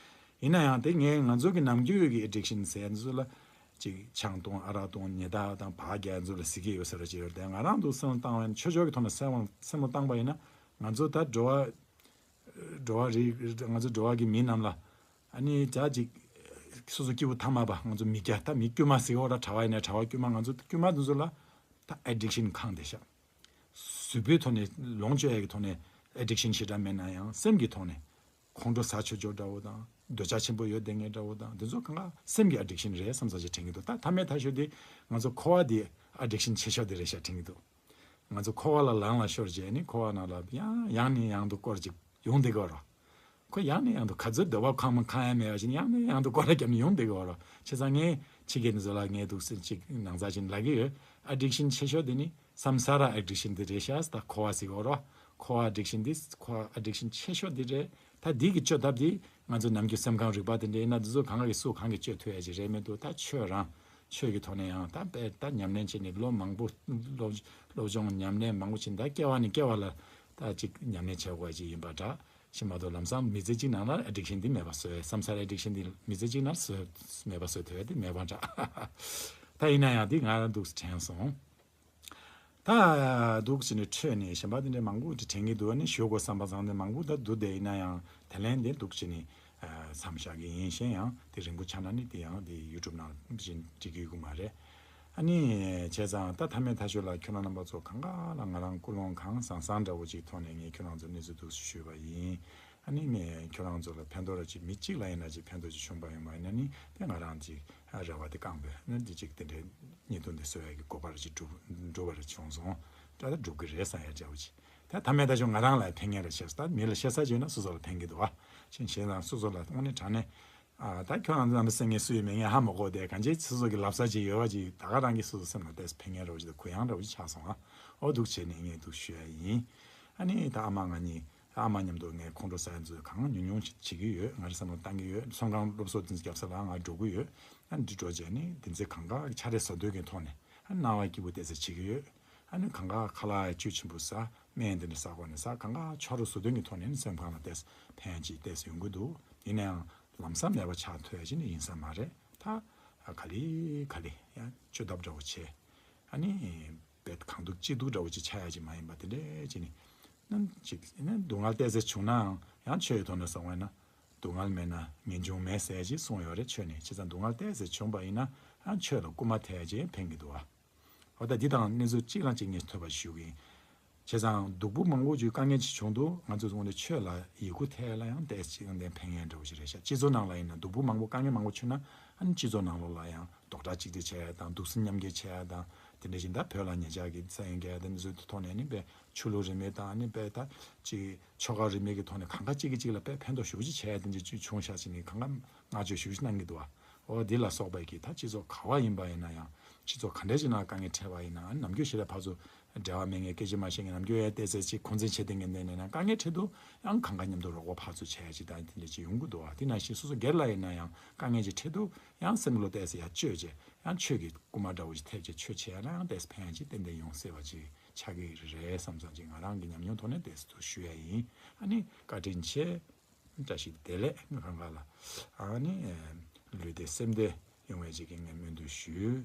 ཡིན་ན་ཡང་དེ་ངས་ང་ཚོ་གི་ནམ་རྒྱུན་ཡོད་ཀྱི་ཨེ་ཌིག་ཤན་ཟེར་ཡ་ཚོ་ལ། ཅིག་ཆང་འཐུང་། ཨ་རག་འཐུང་། ཉལ་ཐ་དང་བག་རྒྱག་ཚོ་ལ་ཟེར་གྱི་ཡོད་ས་རེད་ཅེས་ཡོད་དེ། ང་རང་འདུག་སེ་བསམ་བློ་བཏང་བ་ཡིན་ན། ཆོས་ཕྱོགས་ཀྱི་ཐོག་ནས་བསམ་བློ་བསམ་བློ་བཏང་པ་ཡིན་ན། ང་ཚོ་ད་འགྲོ་བ་འགྲོ་བ་རིགས། ང་ཚོ་འགྲོ་བ་གི་མི་རྣམས་ལ། ཨ་ནི་ད་ཅིག་སོ་སོ་སྐྱེ་བོ་ཐ་མལ་པ། ང་ཚོ་མི་སྐྱ། ད་མི་དཀྱུས་མ་ཟེར་གོ་ར། གྲྭ་བ་ཡིན་ན་གྲྭ་བ་དཀྱུས་མ། ང་ཚོ་དཀྱུས་མ་འདི་ཚོ་ལ་ད་ཨེ་ཌིག་ཤན་ཁེངས་བསྡད་ཤག། གཟུགས་པོའི་ཐོག་ནས་ལོངས་སྤྱོད་ཡ་གི་ཐོག་ནས་ཨེ་ཌིག་ཤན་ཞེ་དྲག་མེད་ན་ཡང་། སེམས་ཀྱི་ཐོག་ནས་ཁོང་ཁྲོ་ཟ་ཆོག་ཆོག་འདྲ་བོ་དང་། འདོད་ཆགས་ཆེན་པོ་ཡོད་བསྡད་མཁན་འདྲ་བོ་དང་། འདི་ཚོ་གང་ག་སེམས་ཀྱི་ཨེ་ཌིག་ཤན་རེད་བསམ་བསམ་ཅིག་དྲན་གྱི་འདུག། ད་ཐ་མའི་ཐ་ཤོས་དེ་ང་ཚོ་འཁོར་བ་དེ་ཨེ་ཌིག་ཤན་ཆེ་ཤོས་དེ་རེད་ཤག་དྲན་གྱི་འདུག། ང་ཚོ་འཁོར་བ་ལ་ལངས་ལ་ཤོར་རྗེས་ནི། འཁོར་བ་ནང་ལ་ཡང་ཡང་ནས་ཡང་དུ་སྐོར་ཅིག་ཡོང་བསྡད་ཀྱི་ཡོད་རེད། ཁོ་ཡང་ནས་ཡང་དུ་ག་ཚོད་འདོད་པ་ཁེངས་མ་ཁེངས་ཡ་མེད་པ་ཞིག་ཡང་ནས་ཡང་དུ་སྐོར་ར་བརྒྱབ་ནས་ཡོང་བསྡད་ཀྱི་ཡོད་རེད། བྱས་ཙང་ངས་ཕྱི་རྒྱལ་འདི་ཚོ་ལ་ངས་འདུག་སེ་ཅིག་ནང་ཚགས་ཅིག་ལབ་ཀྱི་ཡོད། ཨེ་ཌིག་ཤན་ཆེ་ཤོས་དེ་ནི་སམ་ས་ར་ཨེ་ཌིག་ཤན་དེ་རེད་ཤག། ད་འཁོར་བ་ཟེར་གྱི་ཡོད་རེད། འཁོར་བ་ཨེ་ཌིག་ཤན་དེ། འཁོར་བ་ཨེ་ཌིག་ཤན་ཆེ་ཤོས་དེ་རེད། ད་འདི་གི་བཅོས་ཐབས་དེ་ང་ཚོ་ནམ་རྒྱུན་སེམས་ཁམས་རིག་པ་དེ་འདྲ་ཡིན་ན། འདི་ཚོ་གང་ག་གིས་སུ་གང་གིས་བཅོས་ཐུབ་ཡ་ཅིག་རེད་མི་འདུག། ད་ཆོས་རང་ཆོས་ཀྱི་ཐོག་ནས་ཡང་ད་དཔེ་ད་ཉམས་ལེན་བྱས་ནས་ལོ་མང་པོ། སློབ་སློབ་སྦྱོང་ཉམས་ལེན་མང་པོ་བྱས་ནས། ད་སྐྱེ་བ་ནས་སྐྱེ་བ་ལ་ད་ཅིག་ཉམས་ལེན་བྱེད་དགོས་ཅིག་ཡིན་པ་འདྲ་ཞིག་མ་གཏོགས། ལམ་སང་མི་ཚེ་གཅིག་ནང་ལ་ཨེ་ཌིག་ཤན་འདི་མེད་པ་བཟོས། སམ་ས་ར་ཨེ་ཌིག་ཤན་འདི་མི་ཚེ་གཅིག་ནང་བཟོས་མེད་པ་བཟོས་ཐུབ་ཡ་དེ་མེད་པ་འདྲ། ད་ཡིན་ན་ཡང་འདི་ང་རང་འདུག་སེ་དྲན་སོང་། ད་འདུག་སེ་ནས་འཕྲོས་ནས་གཞན་པ་དེ་འདྲ་མང་པོ་དེ་དྲན་གྱི་འདུག། ཨ་ནི་ཞུ་དགོས་བསམ་པ་བཟང་དེ་མང་པོ་ད་འདུག་སྟེ། ཡིན་ན་ཡང་དེ་ལན་དེ་འདུག་སེ་ནས་མཚམས་བཞག་གི་ཡིན། གཞན་ཡང་དེ་རིང་པོ་ཆགས་ན་ནི་དེ་ཡང་དེ་ཡུ་ཊུབ་ནང་བཞིན་འགྲིག་གི་ཡོད་མ་རེད། ཨ་ནི་བྱས་ཙང་ད་མཐའ་མའི་མཐའ་ཤོས་ལ་ཁྱོད་རང་རྣམ་པ་ཚོ་གང་ག་ལ་ང་རང་ཀུན་སློང་གང་བཟང་བཟང་འདྲ་བོ་ཅིག་ཐོག་ནས་ངས་ཁྱོད་རང་ཚོར་གནས་ཚུལ་འདུག་སེ་ཞུས་པ་ཡིན། ཨ་ནི་ངས་ཁྱོད་རང་ཚོ་ལ་ཕན་ཐོགས་ར་ཅིག་མི་གཅིག་ལ་ཡིན་ན་ཅིག་ཕན་ཐོགས་ཅིག་བྱུང་པ་ཡིན་པ་ཡིན་ན་ནི། དེ་ང་རང་ཅིག་རེ་བ་དེ་བསྐངས་པས་ནི། འདི་ཅིག་དེ་འདྲའི་བརྙན་ཐུང་འདི་བཟོ་ཡ་གི་གོ་སྐབས་ར་ཅིག་འགྲུབ་འགྲུབ་པ་ར་བྱུང་སོང་། ད་ལྟ་འགྲུབ་གི་རེད་བསམ་ཡ་འདྲ་བོ་ཅིག། ད་མཐའ་མའི་མཐའ་ཤོས་ང་རང་ལ་ཕན་ངེས་ར་བྱས་སོང་། ད་མི་ལ་བཤད་ས་བྱས་ན་སོ་སོ་ལ་ཕན་གི་འདུག་བ། ཕྱིན་བྱས་ཙང་སོ་སོ་ལ་དངོས་གནས་དྲང་གནས། ཨ་ད་ཁྱོད་རང་ཚོ་རྣམ་པ་སེ་ངས་སུ་ཡིན་མིན་ངས་ཧ་མ་གོ་དེ། གང་ཅི་སོ་སོ་གི་ལབ་ས་ཅིག་ཡོད་པ་ཅིག། ད་ག་རང་གི་སོ་སོ་སེམས་ལ་ཏོག་ཙམ་ཕན་ངེས་ར་བོ་ཅིག་དང་གུ་ཡངས་ར་བོ་ཅིག་ཆགས་སོང་ཨ། འོ་འདུག་བྱས་ནས་ངས་འདུག་ཞུ་ཡ་ཡིན། ཨ་ནི་ད་ཨ་མ་ང་གཉིས། ཨ་མ་མཉམ་དུ་ངས་ཁོང་ཁྲོ་ཟ་ཡ་ཚོ་གང་ཉུང་ཉུང་ཅིག་བྱེད་ཀྱི་ཡོད། ང་རང་བསམ་བློ་བཏང་གི་ཡོད། ཚོང་ཁང་སློབ་གསོ་དེ་ཚོ་རྒྱབ་ས་ལ་ང་འགྲོ་གི་ཡོད། ཨ་འདི་འགྲོ་བྱས་ནས་དེ་ཚོ་གང་ག་ཆ་རེ་ཟ་འདོད་ཀྱི་ཐོག་ནས། ཨ་སྣང་བ་སྐྱིད་པོ་ཏོག་ཙམ་བྱེད་ཀྱི་ཡོད། ཨ་ནི་གང་ག་ཁ་ལག་བཅུད་ཆེན་པོ་ཟ། སྨན་དེ་འདྲ་ཟ་དགོས་ནས་ཟ། གང་ག་ཆ་རོགས་བཟོ་དོན་གྱི་ཐོག་ནས་ནི་སེམས་ཁམས་ལ་ཏོག་ཙམ་ཕན་ཅིག་ཏོག་ཙམ་ཡོང་གི་འདུག། ཡིན་ནའང་ལམ་སང་མེད་པ་ཆགས་ཐུབ་ཡ་ཅིག་ནི་ཡིན་ས་མ་རེད། ད་ཨ་ག་ལེ་ག་ལེ་ཡང་བཅོས་ཐབས་འདྲ་བོ་བྱས། ཨ་ནི་དཔེ་གང་སྡུག་ཅི་སྡུག་འདྲ་བོ་ཅིག་ཆགས་ཡ་ཅིག་མ་ཡིན་པ་དེ་འདྲ་ཅིག་ནི། ནམ་ཅིག་ནི་སྡུག་བསྔལ་ཏོག་ཙམ་བྱུང་ནའང་ཡང་ཆོས་ཀྱི་ཐོག་ནས་སོང་བས་ན། སྡུག་བསྔལ་མེད་ན་ངེས་འབྱུང་མེད་ཟེར་ཅིག་གསུངས་ཡོད་རེད་ཆོས་ནས། བྱས་ཙང་སྡུག་བསྔལ་ཏོག་ཙམ་བྱུང་པ་ཡིན་ན་ཡང་ཆོས་ལ་སྐུལ་མ་ཐེབས་ཡ་ཅིག་ཕན་གྱི་འདུག་བ། འོ་ད་འདི་དང་གནས་ཚུལ་གཅིག་རང་གཅིག་ངས་ཐོས་པ་ཞུ་གི་ཡིན། བྱས་ཙང་སྡུག་པོ་མང་པོ་ཅིག་དཀའ་ངལ་ཅིག་བྱུང་དུས་ང་ཚོ་ཚོ་ནས་ཆོས་ལ་ཡིད་མགུ་ཐེག་ལ་ཡང་ཏོག་ཙམ་ཡོན་ཏན་ཕན་ཡོན་འདྲ་བོ་ཞིག་རེད་ཤག། སྤྱི་ཚོགས་ནང་ལ་ཡིན་ན་སྡུག་པོ་མང་པོ་དཀའ་ངལ་མང་པོ་བྱུང་ན། ཨ་ནི་སྤྱི་ཚོགས་ནང་ལོགས་ལ་ཡང་རྡོག་རྩ་གཅིག་སྒྲིལ་བྱེད་ཡ་དང་། གདུང་སེམས་མཉམ་སྐྱེད་བྱེད་ཡ་དང་། དེ་འདྲ་བཞིན་ད་བོད་ལ་ཉེ་ཆར་གྱི་ས་ཡོམ་བརྒྱབ་ཡ་དེ་འདྲ་ཚོའི་ཐོག་ནས་ནི་དཔེ་ཆོས་ལུགས་རིས་མེད་དང་། ཨ་ནི་དཔེ་ད་ཅིག་ཆོལ་ཁ་རིས་མེད་ཀྱི་ཐོག་ནས་གང་ག་གཅིག་གིས་གཅིག་ལ་དཔེ་ཕན་ཐོགས་ཞེ་པོ་ཅིག་བྱེད་ཡ་དེ་འདྲ་ཅིག་བྱུང་ཤག་ཟེར་ནས་གང་ག་བསྔགས་བརྗོད་ཞེ་པོ་ཅིག་གནང་གི་འདུག་བ། འོ་འདི་ལ་སོགས་པ་གི་ད་སྤྱི་ཚོགས་ག་བ་ཡིན་པ་ཡིན་ན་ཡང་། སྤྱི་ཚོགས་ག་འདྲ་ཞིག་ནང་དཀའ་ངལ་འཕྲད་པ་ཡིན་ན། ནམ་རྒྱུན་ཞེ་དྲག་ཕར་ཚུར་འབྲེལ་བ་མེད་མཁན། སྐད་ཆ་མ་བཤད་མཁན། ནམ་རྒྱུན་ཡང་ཏོག་ཙམ་ཅིག་འཁོན་འཛིན་བྱེད་བསྡད་མཁན་དེ་འདྲ་ཡིན་ན། དཀའ་ངལ་འཕྲད་དུས་ཡང་གང་ག་མཉམ་དུ་རོགས་པ་ཕར་ཚུར་བྱེད་ཡ་ཅིག་དང་དེ་འདྲ་ཅིག་ཡོང་གི་འདུག་བ། དེ་ནང་བཞིན་སོ་སོ་སྒེར་ལ་ཡིན་ན་ཡང་དཀའ་ངལ་ཅིག་འཕྲད་དུས་ཡང་སེམས་བློ་ཏོག་ཙམ་ཡར་བཅོས་བྱས། ཡང་ཆོས་ཀྱི་སྐུལ་མ་འདྲ་བོ་ཅིག་ཐེབས་བྱས་ཆོས་བྱེད་ཡ་ལ་ཡང་ཏོག་ཙམ་ཕན་ཡ་ཅིག་ཏན་ཏན་ཡོང་སྲིད་པ་ཅིག་ཆགས་ཀྱི་རེད་བསམ་བསམ་ཅིག་ང་རང་གི་ཉམས་མྱོང་ཐོག་ནས་ཏོག་ཙམ་ཞུ་ཡ་ཡིན། ཨ་ནི་བཀའ་དྲིན་ཆེ། བཀྲ་ཤིས་བདེ་ལེགས་ང་གང་ག་ལ། ཨ་ནི་ལུས་བདེ་སེམས་བདེ་ཡོང་བའི་ཅིག་གི་ངས་སྨོན་འདུན་ཞུ།